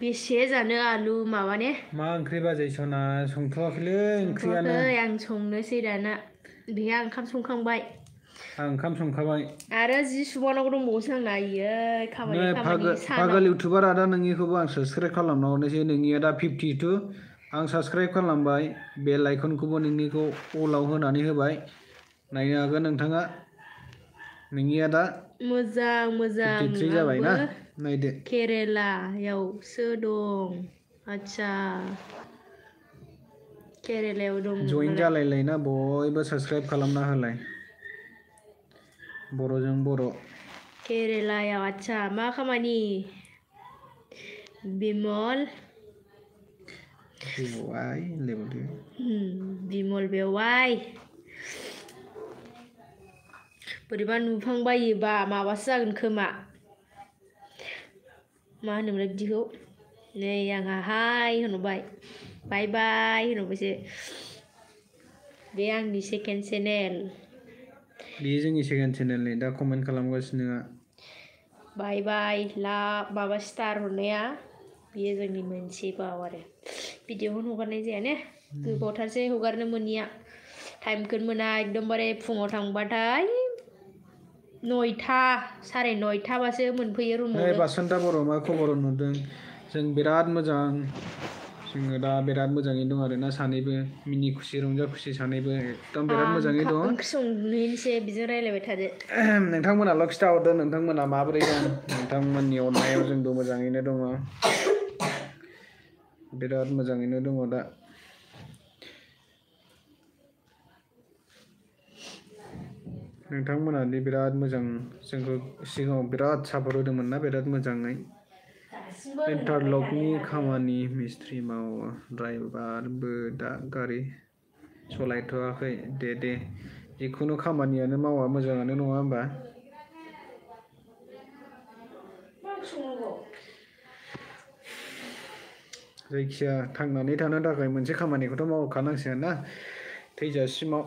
बेसे जानो आलु माबाने मा ओंख्रि बाजै सना संथ'वाखैलै ओंख्रियानो आं संनोसै दाना बेहा ओंखाम संखांबाय आं ओंखाम संखाबाय आरो जि सुबावनांगौ दंबावोसो आंना आयै खामानि सानाव पागल इउटुबार आदा नोंनिखौबो आं साबसक्राइब खालामना हरनोसै नोंनिया दा 52 आं साबसक्राइब खालामबाय बेल आइकनखौबो नोंनिखौ अलाव होनानै होबाय नायनो हागोन नोंथाङा नोंनिया दा मोजां 53 जाबाय ना नायदो केरेलायावसो दं आच्छा केरेलायाव दं जइन जालायलायना बयबो साबसक्राइब खालामना होलाय बर'जों बर' केरेलायाव आच्छा मा खामानि बिमल बेवाइ बोरैबा नुफ्लांबायोबा माबासो जागोन खोमा मा होनोमोनलाय बिदिखौ नै आंहा हाय होनहरबाय बाय बाय होनहरबायसो बे आंनि सेकेन्ड चेनेल बेयो जोंनि सेकेन्ड चेनेलनि दा कमेन्ट खालामगासिनो बाय बाय माबा स्टार हरनाया बेयो जोंनि मोनसे बाव आरो भिडिअखौनो हगारनाय जाया ने गोबावथारसै हगारनो मोनिया टाइमखौनो मोना एकदमबारे फुङाव थांबाथाय 9टा 9:30बासो मोनफैयो रुमावनो बासन्ता बर' मा खबर नुदों जों बिराद मोजां जोङो दा बिराद मोजाङै दं आरोना सानैबो मिनि खुसि रंजा खुसि सानैबो एकदम बिराद मोजाङै दं ओंख्रि संहैनोसै बिजों रायलायबाय थादो नोंथांमोनाल' खिथाहरदो नोंथांमोना माबोरै दं नोंथांमोननि अननायाव जोंबो मोजाङैनो दङ बिराद मोजाङैनो दङ दा नोंथांमोनादि बिराद मोजां जोंखौ सिगाङाव बिराद सापर्ट होदोंमोन ना बिराद मोजाङै इन्टारलकनि खामानि मिस्ट्रि मावो ड्राइभारबो दा गारि सालायथ'वाखै दे जिखुनु खामानियानो मावा मोजाङानो नङा होमबा जायखिया थांनानै थानो थाखाय मोनसे खामानिखौथ' मावखानांसिगोन ना थैजासिमाव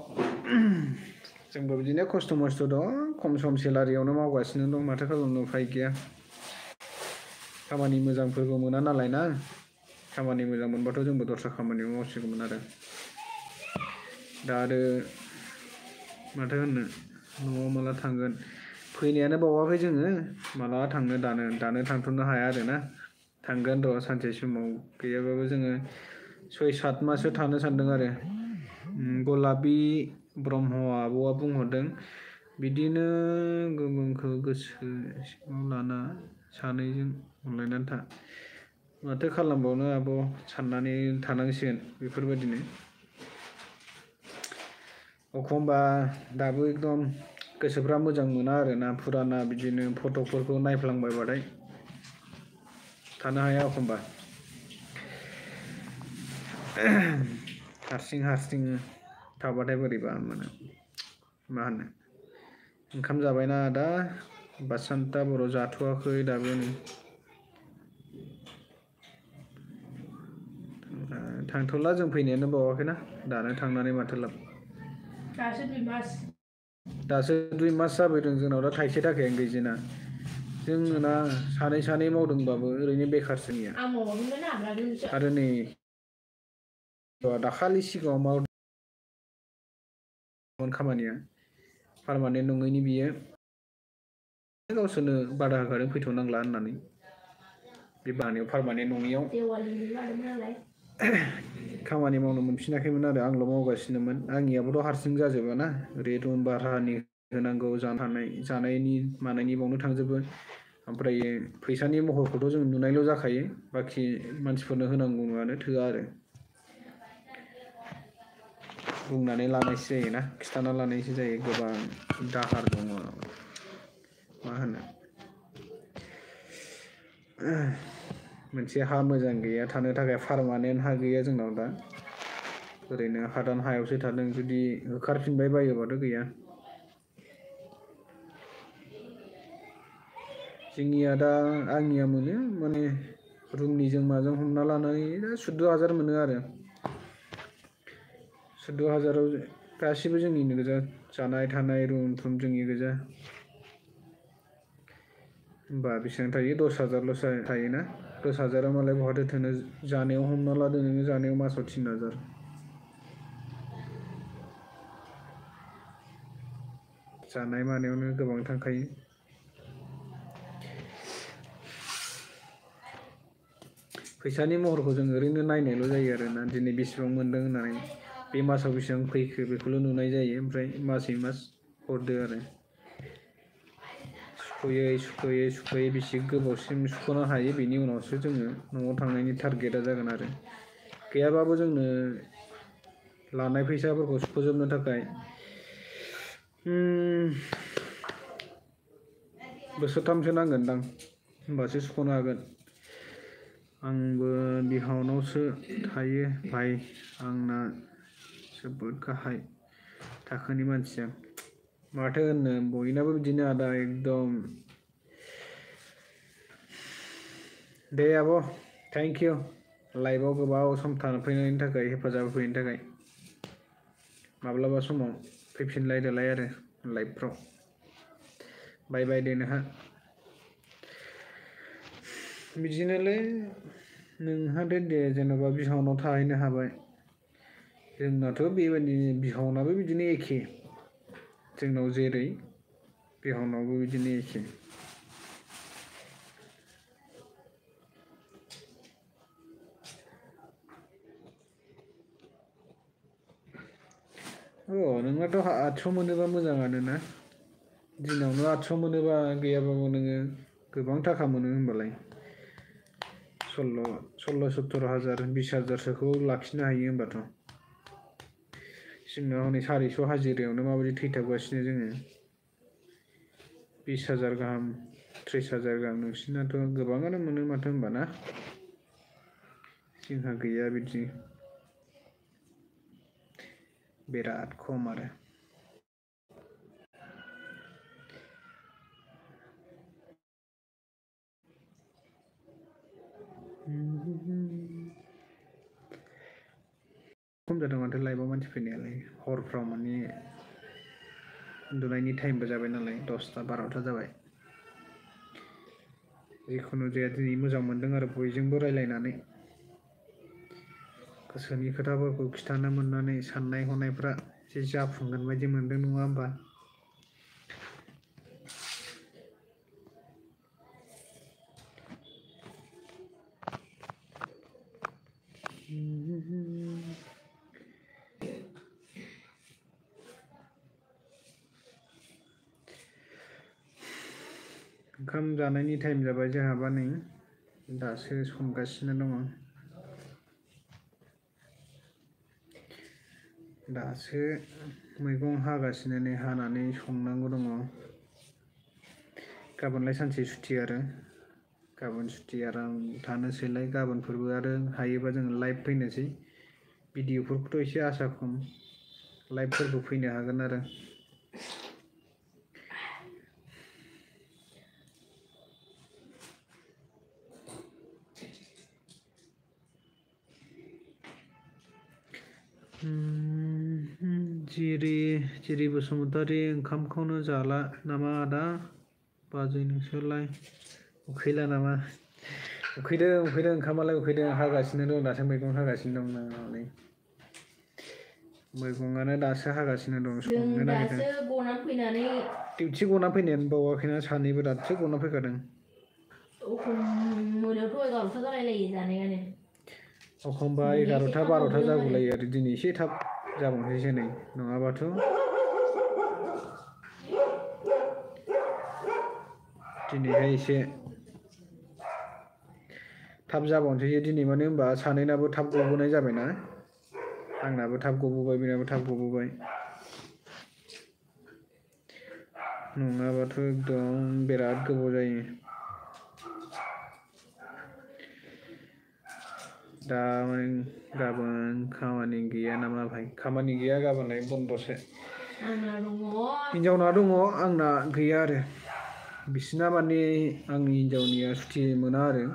जोंबो बिदिनो खस्थ' मस्थ' दं खम सम सेलारियावनो मावगासिनो दं माथो खालामनो उफाय गैया खामानि मोजांफोरखौ मोना नालाय ना खामानि मोजां मोनबाथ' जोंबो दस्रा खामानियाव मावसिगौमोन आरो दा आरो माथो होननो न'आव माला थांगोन फैनायानो बावाखै जोङो माला थांनो दानो थांथ'नो हाया आरोना थांगोन र' सानसे समाव गैयाबाबो जोङो 6-7 माससो थानो सानदों आरो गलापि ब्रह्म आब'आ बुंहरदों बिदिनो गुबुनखौ गोसो सिङाव लाना सानैजों अनलायनानै था माथो खालामबावनो आब' साननानै थानांसिगोन बेफोरबायदिनो एखमबा दाबो एकदम गोसोफ्रा मोजां मोना आरोना फुराना बिदिनो फटकफोरखौ नायफ्लांबायबाथाय थानो हाया एखमबा हारसिं थाबाथाय बोरैबा मोनो मा होनो ओंखाम जाबायना आदा बासन्ता बर' जाथ'वाखै दाबो थांथ'ला जों फैनायानो बावाखैना दानो थांनानै माथो लाब दासो 2 मास जाबोदों जोंनाव दा थाइसे थाखायानो गैजेना जोङो ना सानै मावदोंबाबो ओरैनो बेखारसो गैया आरो नै दाखालि सिगाङाव मावदोंमोन खामानिया पारमानेन्ट नङैनि बियो गावसोरनो बादा होखादों फैथ'नांला होननानै बे बानायाव पारमानेन्ट नङियाव देवालिनि लादोंमोन नालाय खामानि मावनो मोनफिनाखैमोन आरो आंल' मावगासिनोमोन आंनियाबोथ' हारसिं जाजोबा ना ओरै रुम भारानि होनांगौ जानायनि मानायनि बावनो थांजोबो ओमफ्राय फैसानि महरखौथ' जों नुनायल' जाखायो बाखि मानसिफोरनो होनांगौआनो थोआ आरो बुंनानै लानायसो जायोना खिथाना लानायसो जायो गोबां दाहार दङ मा होनो मोनसे हा मोजां गैया थानो थाखाय पारमानेन्ट हा गैया जोंनाव दा ओरैनो हादान हायावसो थादों जुदि होखारफिनबाय बायोबाथ' गैया जोंनिया दा आंनिया मोनो माने रुमनिजों माजों हमना लानानै दा 14,000 मोनो आरो 14,000आव गासिबो जोंनिनो गोजा जानाय थानाय रुम जोंनि गोजा होमबा बेसेबां थायो 10,000ल'सो थायोना 10,000आ मालाय बहाथो थोनो जानायाव हमना लादो नोङो जानायाव मासाव 3,000 जानाय मानायावनो गोबां थांखायो फैसानि महरखौ जों ओरैनो नायनायल' जायो आरोना दिनै बेसेबां मोनदों होननानै बे मासाव बेसेबां फैखो बेखौल' नुनाय जायो ओमफ्राय मासै मास हरदो आरो सुख'यै बेसे गोबावसिम सुख'नो हायो बेनि उनावसो जोङो न'आव थांनायनि टारगेटआ जागोन आरो गैयाबाबो जोंनो लानाय फैसाफोरखौ सुख'जोबनो थाखाय बोसोरथामसो नांगोनदां होमबासो सुख'नो हागोन आंबो बिहावनावसो थायो भाइ आंना जोबोद गाहाय थाखोनि मानसिया माथो होननो बयनाबो बिदिनो आदा एकदम दे आब' थेंक इउ लाइफआव गोबाव सम थाफैनायनि थाखाय हेफाजाब होफैनायनि थाखाय माब्लाबा समाव फैफिनलायदोलाय आरो लाइफफ्राव बाय बाय दे नोंहा बिदिनोलै नोंहा दे जेन'बा बिहावनाव थाहैनो हाबाय जोंनाथ' बेबायदि बिहावनाबो बिदिनो एखे जोंनाव जेरै बिहावनावबो बिदिनो एखे नोंनाथ' 800 मोनोबा मोजाङानो ना दिनावनो 800 मोनोबा गैयाबाबो नोङो गोबां थाखा मोनो होनबालाय 16-17,000 20,000सोखौ लाखिनो हायो होनबाथ' जोंना हनै 400 हाजिरायावनो माबायदि थैथाबगासिनो जोङो 20,000 गाहाम 30,000 गाहाम नोंसिनाथ' गोबाङानो मोनो माथो होनबा ना जोंहा गैया बिदि बिराद खम आरो खम जादों माथो लाइफआव मानसि फैनायालाय हरफ्राव माने उन्दुनायनि टाइमबो जाबाय नालाय 10ता 12ता जाबाय जिखुनु जाया दिनै मोजां मोनदों आरो बयजोंबो रायलायनानै गोसोनि खोथाफोरखौ खिथानो मोननानै साननाय हनायफ्रा एसे जाफुंगोन बायदि मोनदों नङा होमबा ओंखाम जानायनि टाइम जाबाय जोंहाबा नै दासो संगासिनो दङ दासो मैगं हागासिनो नै हानानै संनांगौ दङ गाबोनलाय सानसे सुथि आरो गाबोन सुथि आराम थानोसैलाय गाबोनफोरबो आरो हायोबा जोङो लाइभ फैनोसै भिडिअफोरखौथ' एसे आसा खम लाइभफोरबो फैनो हागोन आरो जिरि बसुमतारी ओंखामखौनो जाला नामा आदा बाजै नोंसोरलाय उखैला नामा उखैदों ओंखामालाय उखैदों हागासिनो दं दासो मैगं हागासिनो दं नै मैगङानो दासो हागासिनो दं संनो नागिरदों दासो गना फैनानै डिउटि गना फैनायानो बावाखैना सानैबो दासो गना फैखादों मोनायावथ' 11था जालायलायो जानायानो एखमबा 11था 12था जागुलायो आरो दिनै एसे थाब जाबावनोसैसो नै नङाबाथ' दिनैहाय एसे थाब जाबावनोसै दिनै माने होनबा सानैनाबो थाब गबोनाय जाबायना आंनाबो थाब गबोबाय बेनाबो थाब गबोबाय नङाबाथ' एकदम बिराद गोबाव जायो दा गाबोन खामानि गैया नामा भाई खामानि गैया गाबोनहाय बन्द'सो हिनजावना दङ आंना गैया आरो बिसिना माने आंनि हिनजावनिया सुटि मोना आरो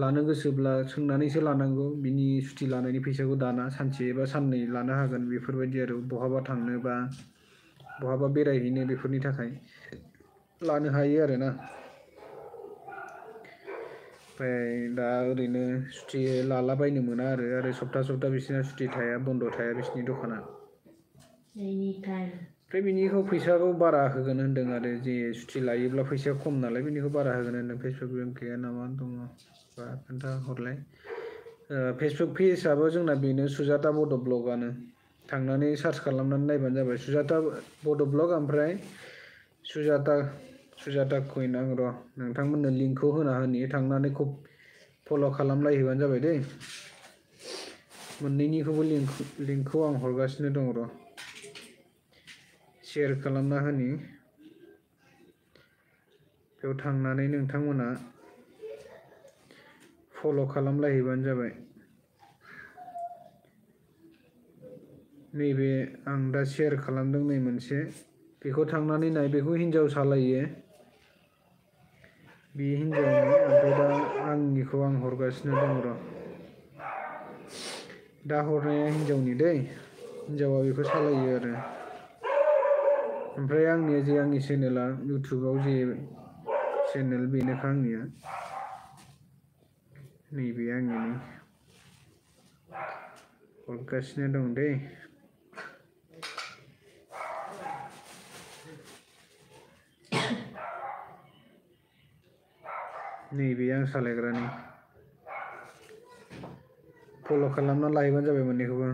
लानो गोसोब्ला सोंनानैसो लानांगौ बिनि सुटि लानायनि फैसाखौ दाना सानसे एबा साननै लानो हागोन बेफोरबायदि आरो बहाबा थांनो बा बहाबा बेरायहैनो बेफोरनि थाखाय लानो हायो आरो ना ओमफ्राय दा ओरैनो सुटि लालाबायनो मोना आरो सप्ता बिसिना सुटि थाया बन्द' थाया बिसिनि दखाना ओमफ्राय बिनिखौ फैसाखौ बारा होगोन होनदों आरो जे सुटि लायोब्ला फैसाया खम नालाय बिनिखौ बारा होगोन होनदों फेसबुक गैया नामा दङ बा खोन्था हरलाय फेसबुक पेजआबो जोंना बेनो सुजाता बड' ब्लगआनो थांनानै सार्च खालामनानै नायबानो जाबाय सुजाता बड' ब्लग ओमफ्राय सुजाता कुइन आं र' नोंथांमोननो लिंकखौ होना होनि थांनानै फल' खालामलायहैबानो जाबाय दै मोननैनिखौबो लिंकखौ आं हरगासिनो दं र' शेयार खालामना होनि बेयाव थांनानै नोंथांमोना फल' खालामलायहैबानो जाबाय नैबे आं दा शेयार खालामदों नै मोनसे बेखौ थांनानै नाय बेखौ हिन्जाव सालायो बे हिन्जावनि ओमफ्राय दा आंनिखौ आं हरगासिनो दं र' दा हरनाया हिन्जावनि दै हिन्जावा बेखौ सालायो आरो ओमफ्राय आंनिया जे आंनि चेनेला इउटुबाव जे चेनेल बेनोखा आंनिया नैबे आंनिनो हरगासिनो दं दै नैबे आं सालायग्रानि फल' खालामना लाहैबानो जाबाय मोननैखौबो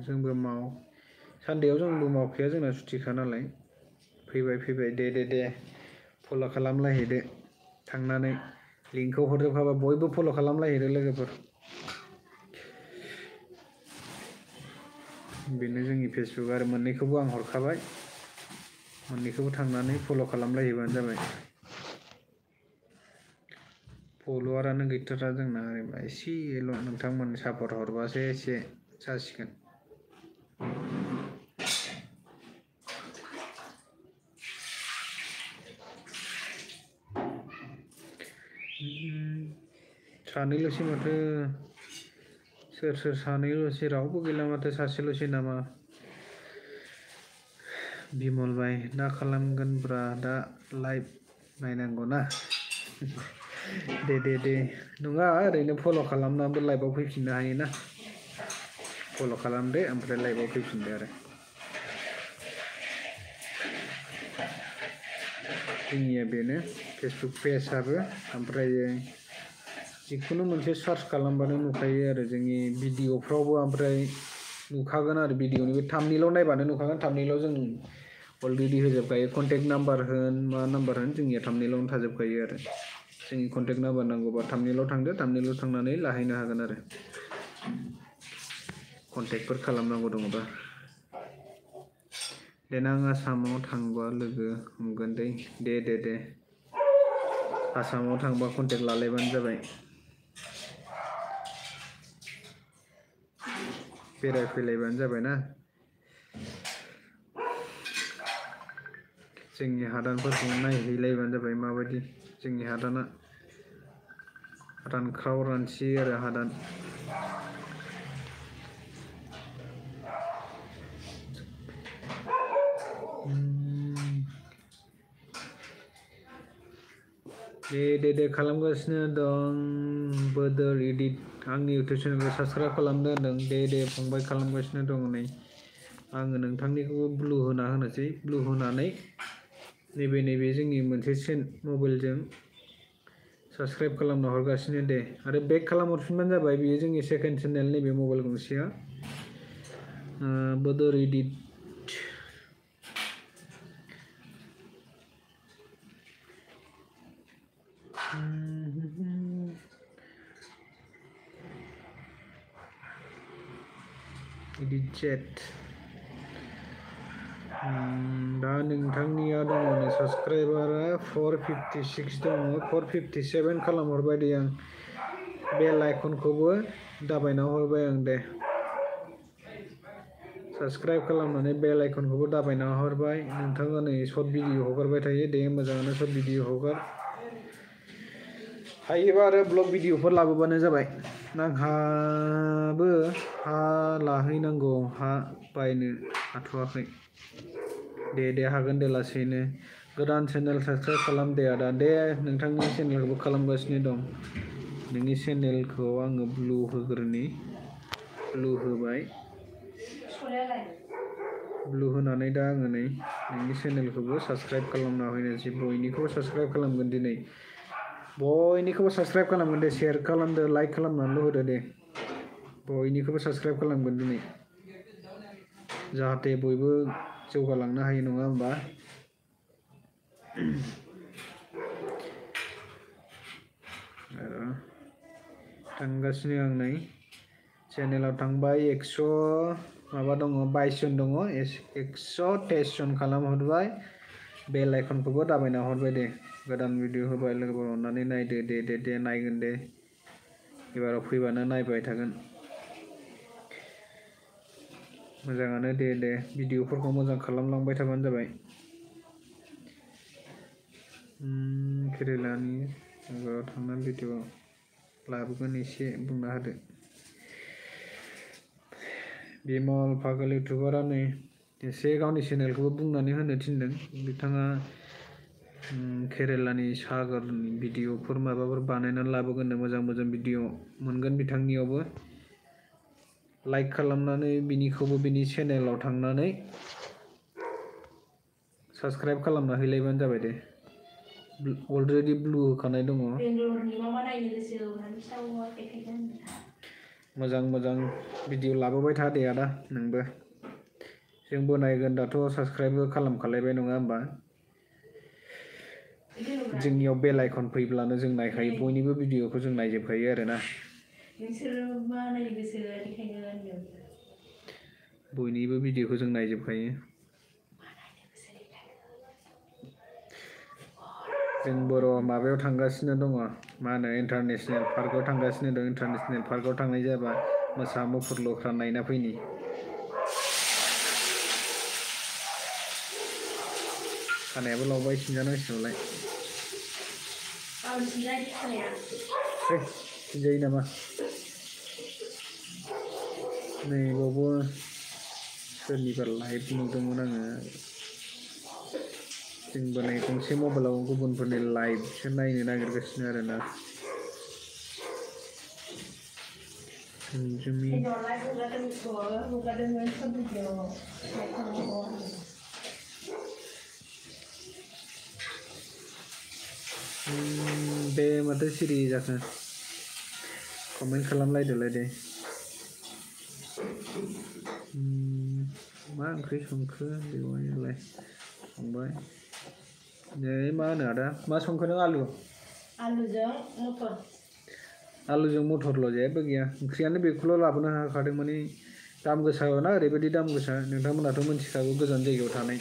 जोंबो सानदेआव जोंबो मावखाया जोंना सुटिखा नालाय फैबाय दे फल' खालामलायहैदो थांनानै लिंकखौ हरजोबखाबा बयबो फल' खालामलायहैदो लोगोफोर बेनो जोंनि फेसबुक आरो मोननैखौबो आं हरखाबाय मोननैखौबो थांनानै फल' खालामलायहैबानो जाबाय फल'वारानो गैथारा जोंना ओरैबा एसेल' नोंथांमोन सापर्ट हरबासो एसे जासिगोन सानैल'सै माथो सोर सानैल'सै रावबो गैला माथो सासेल'सै नामा बिमल भाई दा खालामगोनब्रा दा लाइभ नायनांगौ ना दे नङा ओरैनो फल' खालामनानैबो लाइभआव फैफिननो हायोना फल' खालामदो ओमफ्राय लाइभआव फैफिनदो आरो जोंनिया बेनो फेसबुक पेजआबो ओमफ्राय जिखुनु मोनसे सार्च खालामबानो नुखायो आरो जोंनि भिडिअफ्रावबो ओमफ्राय नुखागोन आरो भिडिअनि बे थाम्बनेइलाव नायबानो नुखागोन थाम्बनेइलाव जों अलरेडि होजोबखायो कन्टेक्ट नाम्बार होन मा नाम्बार होन जोंनिया थाम्बनेइलावनो थाजोबखायो आरो जोंनि कन्टेक्ट नाम्बार नांगौबा थाम्बनेइलाव थांदो थाम्बनेइलाव थांनानै लाहैनो हागोन आरो कन्टेक्टफोर खालामनांगौ दङबा देनां आसामाव थांबा लोगो हमगोन दे आसामाव थांबा कन्टेक्ट लालायबानो जाबाय बेरायफैलायबानो जाबाय ना जोंनि हादानफोरखौ नायहैलायबानो जाबाय माबायदि जोंनि हादाना रानख्राव रानसि आरो हादान दे खालामगासिनो दं बोदोर इडिट आंनि इउटुब चेनेलखौ साबस्क्राइब खालामदो होनदों दे फंबाय खालामगासिनो दं नै आङो नोंथांनिखौबो ब्लु होना होनोसै ब्लु होनानै नैबे जोंनि मोनसे मबाइलजों साबस्क्राइब खालामना हरगासिनो दे आरो बेक खालामहरफिनबानो जाबाय बेयो जोंनि सेकेन्ड चेनेल नैबे मबाइल गंसेया बोदोर इडिट इडिट चेट दा नोंथांनिया दङ साबस्क्राइबारा 456 दङ 457 खालामहरबाय दे आं बेल आइकनखौबो दाबायना हरबाय आं दे साबस्क्राइब खालामनानै बेल आइकनखौबो दाबायना हरबाय नोंथाङा नै सर्ट भिडिअ हगारबाय थायो दे मोजाङानो सर्ट भिडिअ हगार हायोबा आरो ब्लग भिडिअफोर लाबोबानो जाबाय आंहाबो हा लाहैनांगौ हा बायनो हाथ'वाखै दे हागोन दे लासैनो गोदान चेनेल साबस्क्राइब खालाम दे आदा दे नोंथांनि चेनेलखौबो खालामगासिनो दं नोंनि चेनेलखौ आङो ब्लु होग्रोनि ब्लु होबाय ब्लु होनानै दा आङो नै नोंनि चेनेलखौबो साबस्क्राइब खालामना होनोसै बयनिखौबो साबस्क्राइब खालामगोन दिनै बयनिखौबो साबस्क्राइब खालामगोन दे शेयार खालामदो लाइक खालामनानैल' होदो दे बयनिखौबो साबस्क्राइब खालामगोन दिनै जाहाथे बयबो जौगालांनो हायो नङा होमबा थांगासिनो आं नै चेनेलाव थांबाय 100 माबा दङ 22 जन दङ 123 जन खालामहरबाय बेल आइकनखौबो दाबायना हरबाय दे गोदान भिडिअ होबाय लोगोफोर अननानै नायदो दे नायगोन दे एबाराव फैबानो नायबाय थागोन मोजाङानो दे भिडिअफोरखौ मोजां खालामलांबाय थाबानो जाबाय केरेलानि थांनानै भिडिअ लाबोगोन एसे बुंना होदो बिमल पागल इउटुबारा नै एसे गावनि चेनेलखौबो बुंनानै होनो थिनदों बिथाङा केरेलानि सागरनि भिडिअफोर माबाफोर बानायनानै लाबोगोन मोजां भिडिअ मोनगोन बिथांनियावबो लाइक खालामनानै बिनिखौबो बिनि चेनेलाव थांनानै साबस्क्राइब खालामना हैलायबानो जाबाय दे अलरेडि ब्लु होखानाय दङ मोजां भिडिअ लाबोबाय था दे आदा नोंबो जोंबो नायगोन दाथ' साबस्क्राइबबो खालामखालायबाय नङा होमबा जोंनियाव बेल आइकन फैब्लानो जों नायखायो बयनिबो भिडिअखौ जों नायजोबखायो आरोना बयनिबो भिडिअखौ जों नायजोबखायो जों बर' माबायाव थांगासिनो दङ मा होनो इन्टारनेशनेल पार्कआव थांगासिनो दं इन्टारनेशनेल पार्कआव थांनाय जाबा मोसा मुफुर लख्रा नायना फैनि खानायाबो लावबाय सिनजानांसिगौलाय सिनजायो नामा नै बावबो सोरनिबा लाइभ नुदोंमोन आङो जोंबो नै गंसे मबाइलाव गुबुनफोरनि लाइभसो नायनो नागिरगासिनो आरोना संजुमि बे माथो सिरि जाखो कमेन्ट खालामलायदोलाय दे मा ओंख्रि संखो बेवहायलाय संबाय नै मा होनो आदा मा संखो नों आलुजों मटरल' जेबो गैया ओंख्रियानो बेखौल' लाबोनो हाखादों माने दाम गोसाना ओरैबायदि दाम गोसा नोंथांमोनाथ' मिथिखागौ गोजान जायगायाव थानाय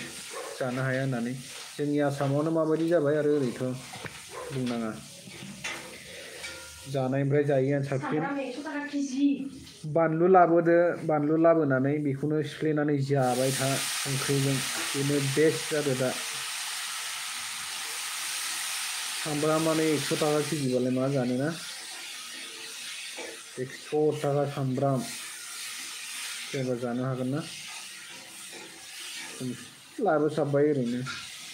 जानो हाया होननानै जोंनि आसामावनो माबायदि जाबाय आरो ओरैथ' बुंनाङा जानायनिफ्राय जायैआनो साबसिन बानलु लाबोनानै बेखौनो सिफ्लेनानै जाबाय था ओंख्रिजों बेनो बेस्ट आरो दा सामब्रामानो 100 थाखा केजिबालाय मा जानो ना 100 थाखा सामब्राम सोरबा जानो हागोन ना लाबोसाबबाय ओरैनो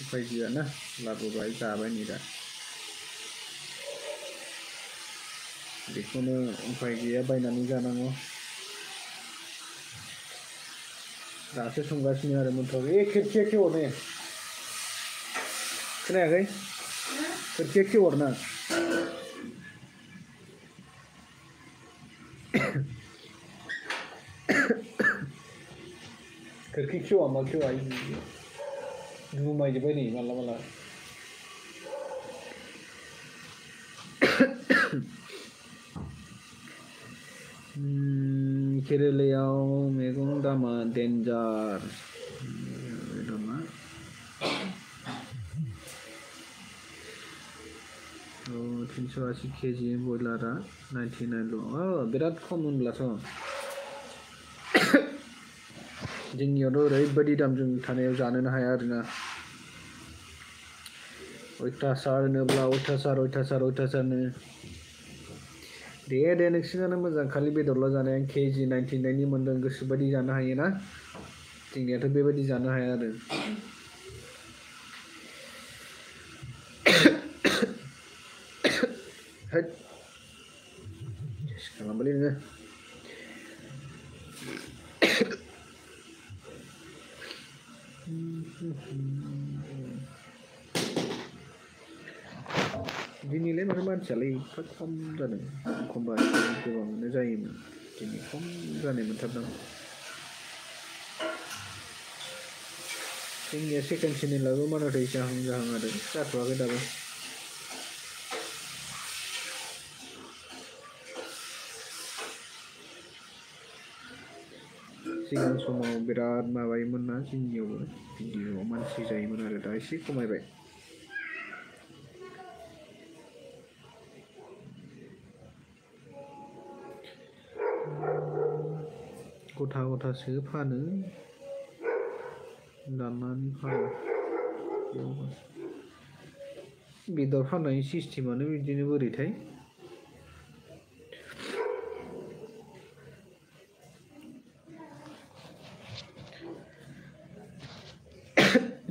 उफाय गैयाना लाबोबाय जाबाय नै दा बेखौनो उफाय गैया बायनानै जानांगौ दासो संगासिनो आरो मोनथ'वाखै खेबसे खेवहरनो खोनायाखै खेबसे खेवहरना खोरखि खेवा मा खेवा जुमायजोब्बाय नै माला माला केरेलायाव मैगं दामा डेन्जार दामा 380 केजि बयलारा 99ल' बिराद खम होनब्लाथ' जोंनियावथ' ओरैबायदि दामजों थानायाव जानोनो हाया आरोना अयथासार होनोब्ला अयथासारनो दे नोंसिनानो मोजां खालि बेदरल' जानाया केजि 99नि मोन्दों गोसोबायदि जानो हायोना जोंनियाथ' बेबायदि जानो हाया आरो हैद खालामबायलै नोङो दिनैलाय माथो मानसियालाय एफा खम जादों एखमबा गोबाङानो जायोमोन दिनै खम जानाय मोनथारदों जोंनिया सेकेन्ड चेनेलाबो मानाथै जाहां आरो जाथ'वाखै दाबो सिगां समाव बिराद माबायोमोन ना जोंनियावबो भिडिअ मानसि जायोमोन आरो दा एसे खमायबाय गथासो फानो दाननानै फानो बेदर फाननायनि सिस्टेमानो बिदिनो बोरैथाय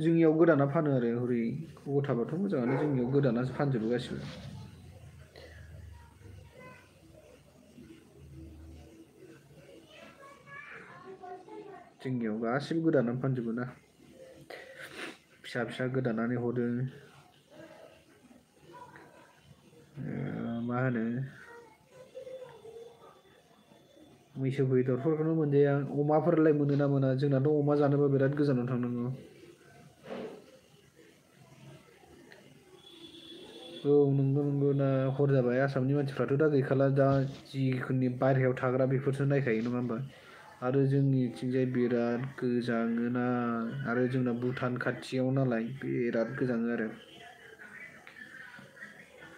जोंनियाव गोदाना फानो आरो हरै गथाबाथ' मोजाङानो जोंनियाव गोदानासो फानजोबो गासिबो जोंनियाव गासिबो गोदानानै फानजोबो ना फिसा गोदानानै हरो मा होनो मैसो बेदरफोरखौनो मोनजाया अमाफोरलाय मोनोना मोना जोंनाथ' अमा जानोबा बिराद गोजानाव थांनांगौ औ नंगौ ना हर जाबाय आसामनि मानसिफ्राथ' दा गैखाला दा जिखुनु बायहेरायाव थाग्रा बेफोरसो नायखायो नङा होमबा आरो जोंनिथिंजाय बिराद गोजाङोना आरो जोंना भुटान खाथियाव नालाय बिराद गोजाङो आरो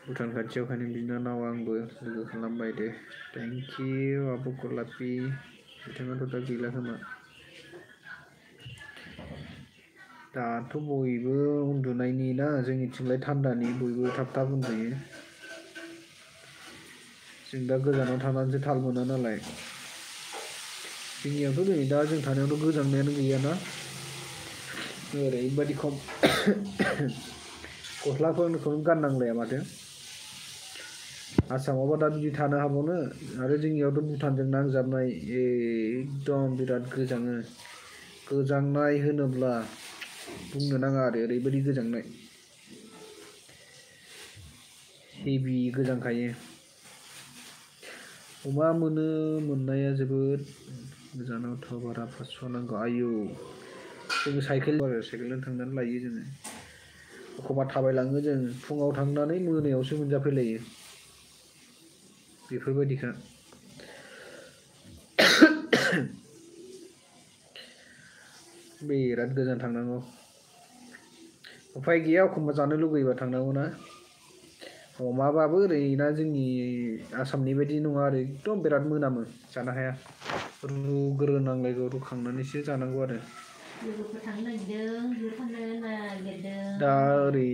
भुटान खाथियावखायनो बिनानाव आंबो लोगो खालामबाय दे थेंक इउ आब' गलापि बिथाङाथ' दा गैला खोमा दाथ' बयबो उन्दुनायनि ना जोंनिथिंलाय थान्दानि बयबो थाब उन्दुयो जों दा गोजानाव थानानैसो थाल मोना नालाय जोंनियावथ' नै दा जों थानायावथ' गोजांनायानो गैयाना ओरैबायदि खम गस्लाफोरखौनो गाननांलाया माथो आसामावबा दा बिदि थानो हाबावनो आरो जोंनियावथ' भुटानजों नांजाबनाय एकदम बिराद गोजांनाय होनोब्ला बुंनो नाङा आरो ओरैबायदि गोजांनाय हेभि गोजांखायो अमा मोनो मोननाया जोबोद गोजानावथ' बारा 500 नांगौ आयौ जोङो साइकेलजों थांनानै लायो जोङो एखमबा थाबायलाङो जों फुङाव थांनानै मोनायावसो मोनजाफैलायो बेफोरबायदिखा बिराद गोजान थांनांगौ उफाय गैया एखमबा जानो लुगैबा थांनांगौ ना अमाबाबो ओरैना जोंनि आसामनि बायदि नङा आरो एकदम बिराद मोनामो जानो हाया रुग्रोनांलायगौ रुखांनानैसो जानांगौ आरो दा ओरै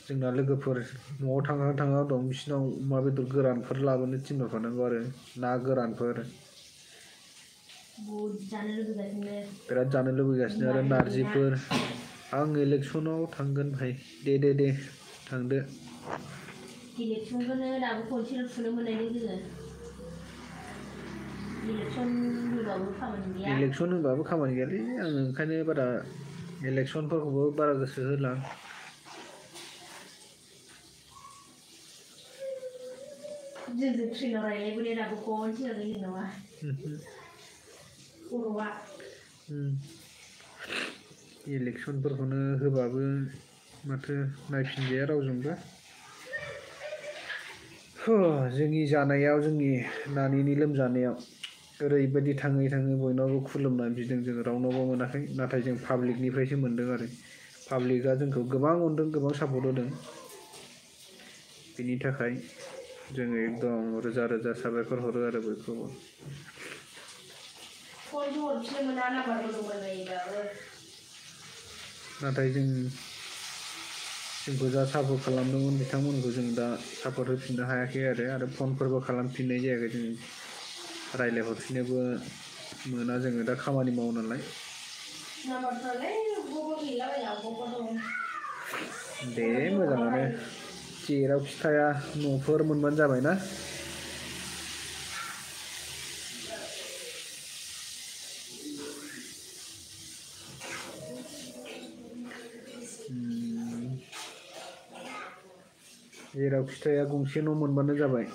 जोंना लोगोफोर न'आव थाङा दं बिसिनाव अमा बेदर गोरानफोर लाबोनो थिनहरफानांगौ आरो ना गोरानफोर बिराद जानो लुबैगासिनो आरो नारजिफोर आं इलेक्सनाव थांगोन भाइ दे थांदो इलेक्सनखौनो दाबो खनसेल' थुनो मोननायनि जोङो इलेक्सन होबाबो खामानि गैया इलेक्सन होबाबो खामानि गैयालै आङो ओंखायनो बारा इलेक्सनफोरखौबो बारा गोसो होला जोंजों ट्रेनाव रायलायबोनाय दाबो खनसे रायलायनो नामा खर'आ इलेक्सनफोरखौनो होबाबो माथो नायफिनजाया रावजोंबो जोंनि जानायाव जोंनि नानिनि लोमजानायाव ओरैबायदि थाङै थाङै बयनावबो खुलुमनानै बिदों जों रावनावबो मोनाखै नाथाय जों पाब्लिकनिफ्रायसो मोनदों आरो पाब्लिकआ जोंखौ गोबां अनदों गोबां सापर्ट होदों बिनि थाखाय जोङो एकदम रोजा रोजा साबायखर हरो आरो बयखौबो फनबो हरफिननो मोना नाम्बारबो दंबाय बायो दाबो नाथाय जोंखौ जा सापर्ट खालामदोंमोन बिथांमोनखौ जों दा सापर्ट होफिननो हायाखै आरो फनफोरबो खालामफिननाय जायाखै जों रायज्लायहरफिननोबो मोना जोङो दा खामानि मावो नालाय दे मोजाङानो जेरावखि थाया न'फोर मोनबानो जाबायना जेरावखि थाया गंसे न' मोनबानो जाबाय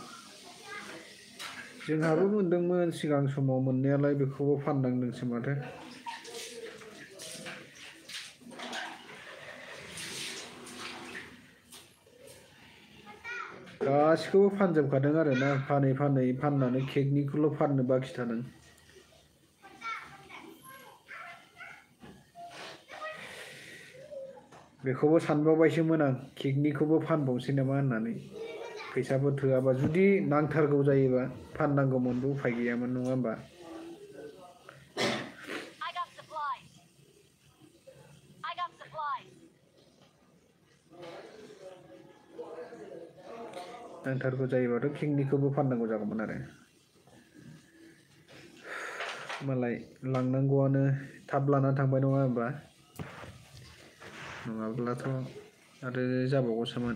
जोंहाबो मोनदोंमोन सिगां समाव मोननायालाय बेखौबो फाननांदोंसो माथो गासिखौबो फानजोबखादों आरोना फाननानै केकनिखौल' फाननो बाखि थादों बेखौबो सानबावबायसोमोन आं केकनिखौबो फानबावनोसै नामा होननानै फैसाफोर थोआबा जुदि नांथारगौ जायोबा फाननांगौमोनबो उफाय गैयामोन नङा होमबा नांथारगौ जायोबाथ' केकनिखौबो फाननांगौ जागौमोन आरो मालाय लांनांगौआनो थाब लाना थांबाय नङा होमबा नङाब्लाथ' आरो जाबावगौसोमोन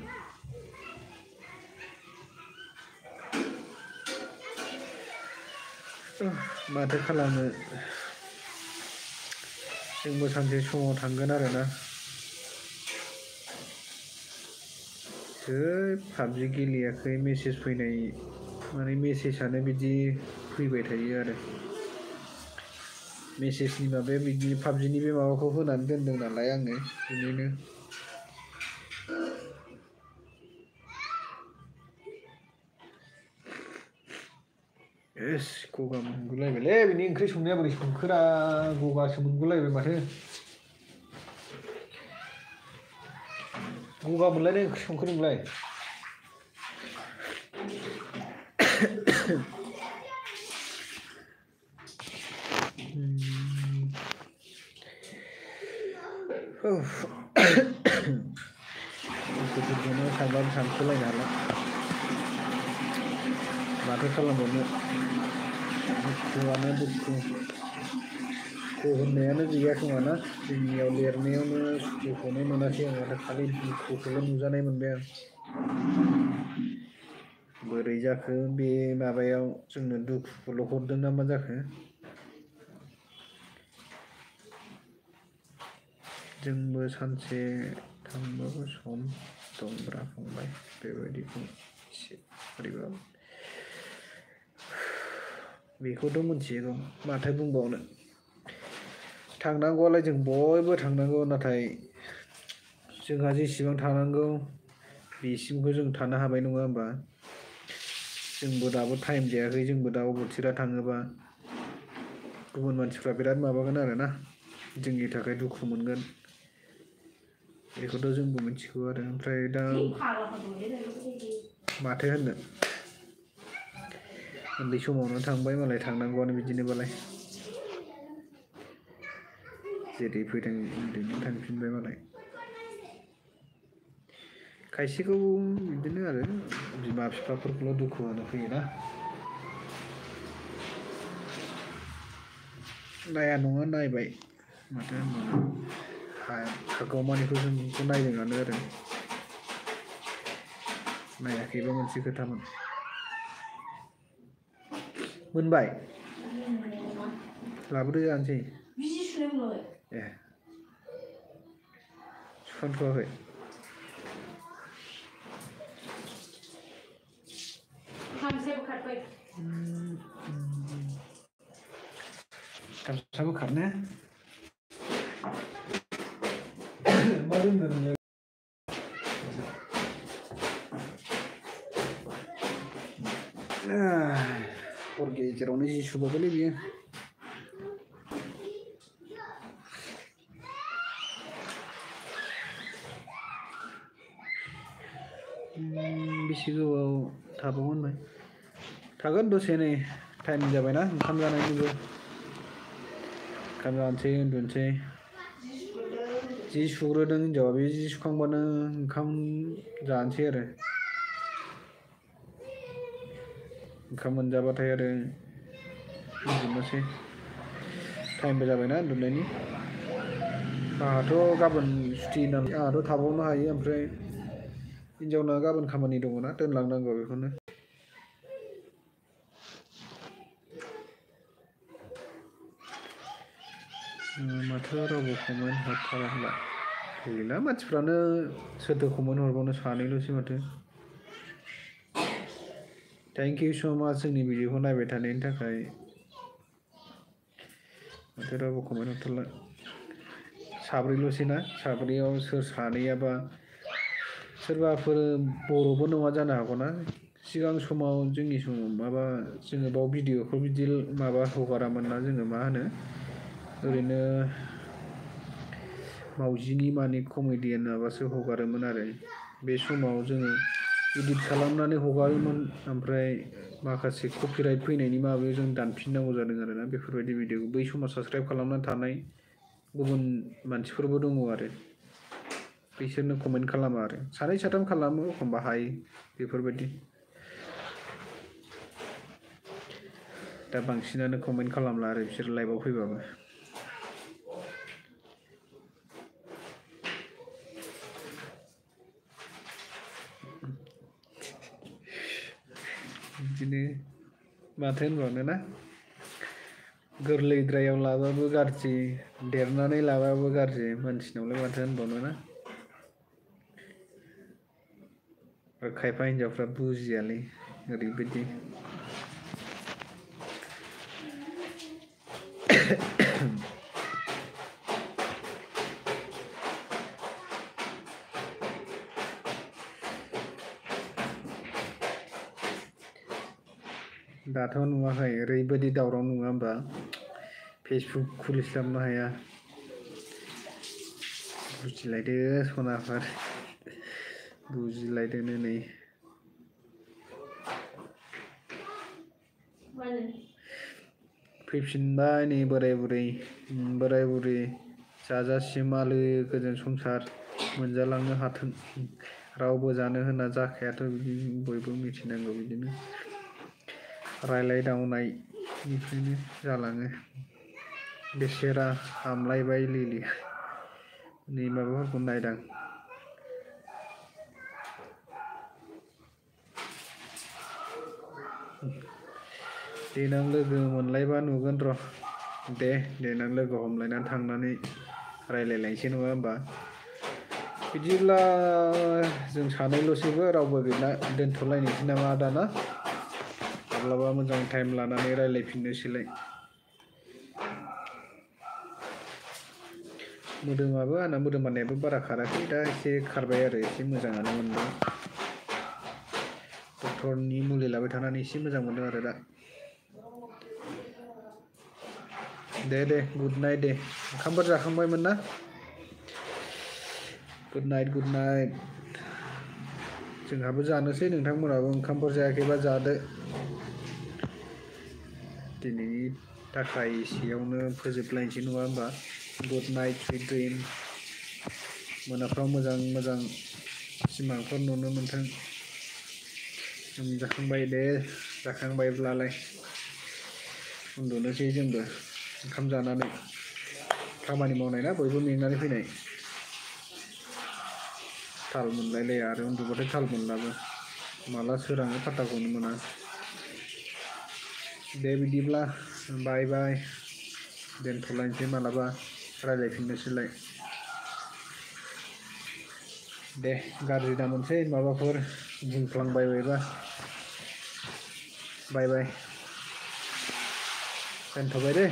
माथो खालामनो जोंबो सानसे समाव थांगोन आरोना पाबजि गेलेयाखै मेसेज फैनाय माने मेसेजआनो बिदि फैबाय थायो आरो मेसेजनि माबाया बिदि पाबजिनि बे माबाखौ होनानै दोनदों नालाय आङो बिनिनो गगा मोनगुलायबायलै बिनि ओंख्रि संनाया बोरै संखोरा गगासो मोनगुलायबाय माथो गगा मोनलायनाय ओंख्रि संखो नोंलाय दुखुफोरखौनो सानबाबो सानख'लायनो हाला माथो खालामबावनो दुखुआनो दुखु होननायानो गैया खोमा ना जोंनियाव लिरनायावनो सुखुखौनो मोनाखै आं माथो खालि दुखुखौल' नुजानाय मोनबाय आं बोरै जाखो बे माबायाव जोंनो दुखुखौल' हरदों ना मा जाखो जोंबो सानसे थांबाबो सम दंब्रा फंबाय बेबायदिखौ एसे बोरैबा बेखौथ' मिथिगौ माथो बुंबावनो थांनांगौआलाय जों बयबो थांनांगौ नाथाय जोंहा जेसेबां थानांगौ बेसिमखौ जों थानो हाबाय नङा होमबा जोंबो दाबो टाइम जायाखै जोंबो दा अबथिरा थाङोबा गुबुन मानसिफ्रा बिराद माबागोन आरोना जोंनि थाखाय दुखु मोनगोन बेखौथ' जोंबो मिथिगौ आरो ओमफ्राय दा माथो होननो उन्दै समावनो थांबाय मालाय थांनांगौआनो बिदिनोबालाय जेरै फैदों उन्दैनो थांफिनबाय मालाय खायसेखौ बिदिनो आरो बिमा बिफाफोरखौल' दुखु होनो फैयोना नाया नङा नायबाय माथो होनबावनो हागौमानिखौ जों नायदोंआनो आरो नायाखैबा मोनसे खोथामोन मोनबाय लाबोदो जानोसै ए सुखांथ'वाखै गामसाबो खारनो मा दोनदों नोंलाय हर गेजेरावनो जि सुबावबायलै बियो बेसे गोबाव थाबावगोन बाय थागोन दसे नै टाइम जाबायना ओंखाम जानायनिबो ओंखाम जानोसै उन्दुनोसै जि सुग्रोदों हिनजावा बे जि सुखांबानो ओंखाम जानोसै आरो ओंखाम मोनजाबाथाय आरो उन्दुनोसै टाइमबो जाबायना उन्दुनायनि आंहाथ' गाबोन सुटि नालाय आंहाथ' थाबावनो हायो ओमफ्राय हिनजावना गाबोन खामानि दङना दोनलांनांगौ बेखौनो माथो रावबो कमेन्ट हरथाराखैला गैला मानसिफ्रानो सोरथो कमेन्ट हरबावनो सानैल'सै माथो थेंक इउ स' माच जोंनि भिडिअखौ नायबाय थानायनि थाखाय माथो रावबो कमेन्ट हरथारला साब्रैल'सै ना साब्रैयाव सोर सानैयाबा सोरबाफोर बर'बो नङा जानो हागौना सिगां समाव जोंनि समाव माबा जोङो बाव भिडिअखौ बिदि माबा हगारामोन ना जोङो मा होनो ओरैनो मावजिनि माने कमेडियान माबासो हगारोमोन आरो बे समाव जोङो इडिट खालामनानै हगारोमोन ओमफ्राय माखासे कपिराइट फैनायनि माबायाव जों दानफिननांगौ जादों आरोना बेफोरबायदि भिडिअखौ बै समाव साबस्क्राइब खालामनानै थानाय गुबुन मानसिफोरबो दङ आरो बिसोरनो कमेन्ट खालामा आरो सानै साथाम खालामो एखमबा हायो बेफोरबायदि दा बांसिनानो कमेन्ट खालामला आरो बिसोर लाइभआव फैबाबो बिदिनो माथो होनबावनो ना गोरलैद्रायाव लाबाबो गाज्रि देरनानै लाबाबो गाज्रि मानसिनावलाय माथो होनबावनो ना खायफा हिनजावफ्रा बुजियालै ओरैबायदि दाथ' नुवाखै ओरैबायदि दावराव नङा होमबा फेसबुक खुलिस्लाबनो हाया बुजिलायदो सनाफोर बुजिलायदोनो नै फैफिनबाय नै बोराय बुरै जाजासिम आलो गोजोन संसार मोनजालांनो हाथों रावबो जानो होना जाखायाथ' बिदि बयबो मिथिनांगौ बिदिनो रायलायदावनायनिफ्रायनो जालाङो बेसेरा हामलायबाय लिलि नै माबाफोरखौ नायदां देनां लोगो मोनलायबा नुगोन र' दे देनां लोगो हमलायनानै थांनानै रायलायलायनोसै नङा होमबा बिदिब्ला जों सानैल'सैबो रावबो गैला दोनथ'लायनोसै नामा आदा ना माब्लाबा मोजां टाइम लानानै रायलायफिननोसैलाय मोदोमाबो आंना मोदोम माननायाबो बारा खाराखै दा एसे खारबाय आरो एसे मोजाङानो मोनदों डक्टरनि मुलि लाबाय थानानै एसे मोजां मोनदों आरो दा दे गुड नाइट दे ओंखामफोर जाखांबायमोन ना गुड नाइट जोंहाबो जानोसै नोंथांमोनहाबो ओंखामफोर जायाखैबा जादो दिनैनि थाखाय एसेयावनो फोजोबलायनोसै नङा होमबा गुड नाइट सुइट ड्रिम मोनाफ्राव मोजां सिमांफोर नुनो मोन्थों जाखांबायब्लालाय उन्दुनोसै जोंबो ओंखाम जानानै खामानि मावनाय ना बयबो मेंनानै फैनाय ताल मोनलायलाया आरो उन्दुबाथाय ताल मोनलाबो माला सोराङो फात्ताखौनो मोना दे बिदिब्ला बाय बाय दोनथ'लायनोसै मालाबा रायज्लायफिननोसैलाय दे गाज्रि दामोनसै माबाफोर बुंफ्लांबाय बायबा बाय बाय दोनथ'बाय दे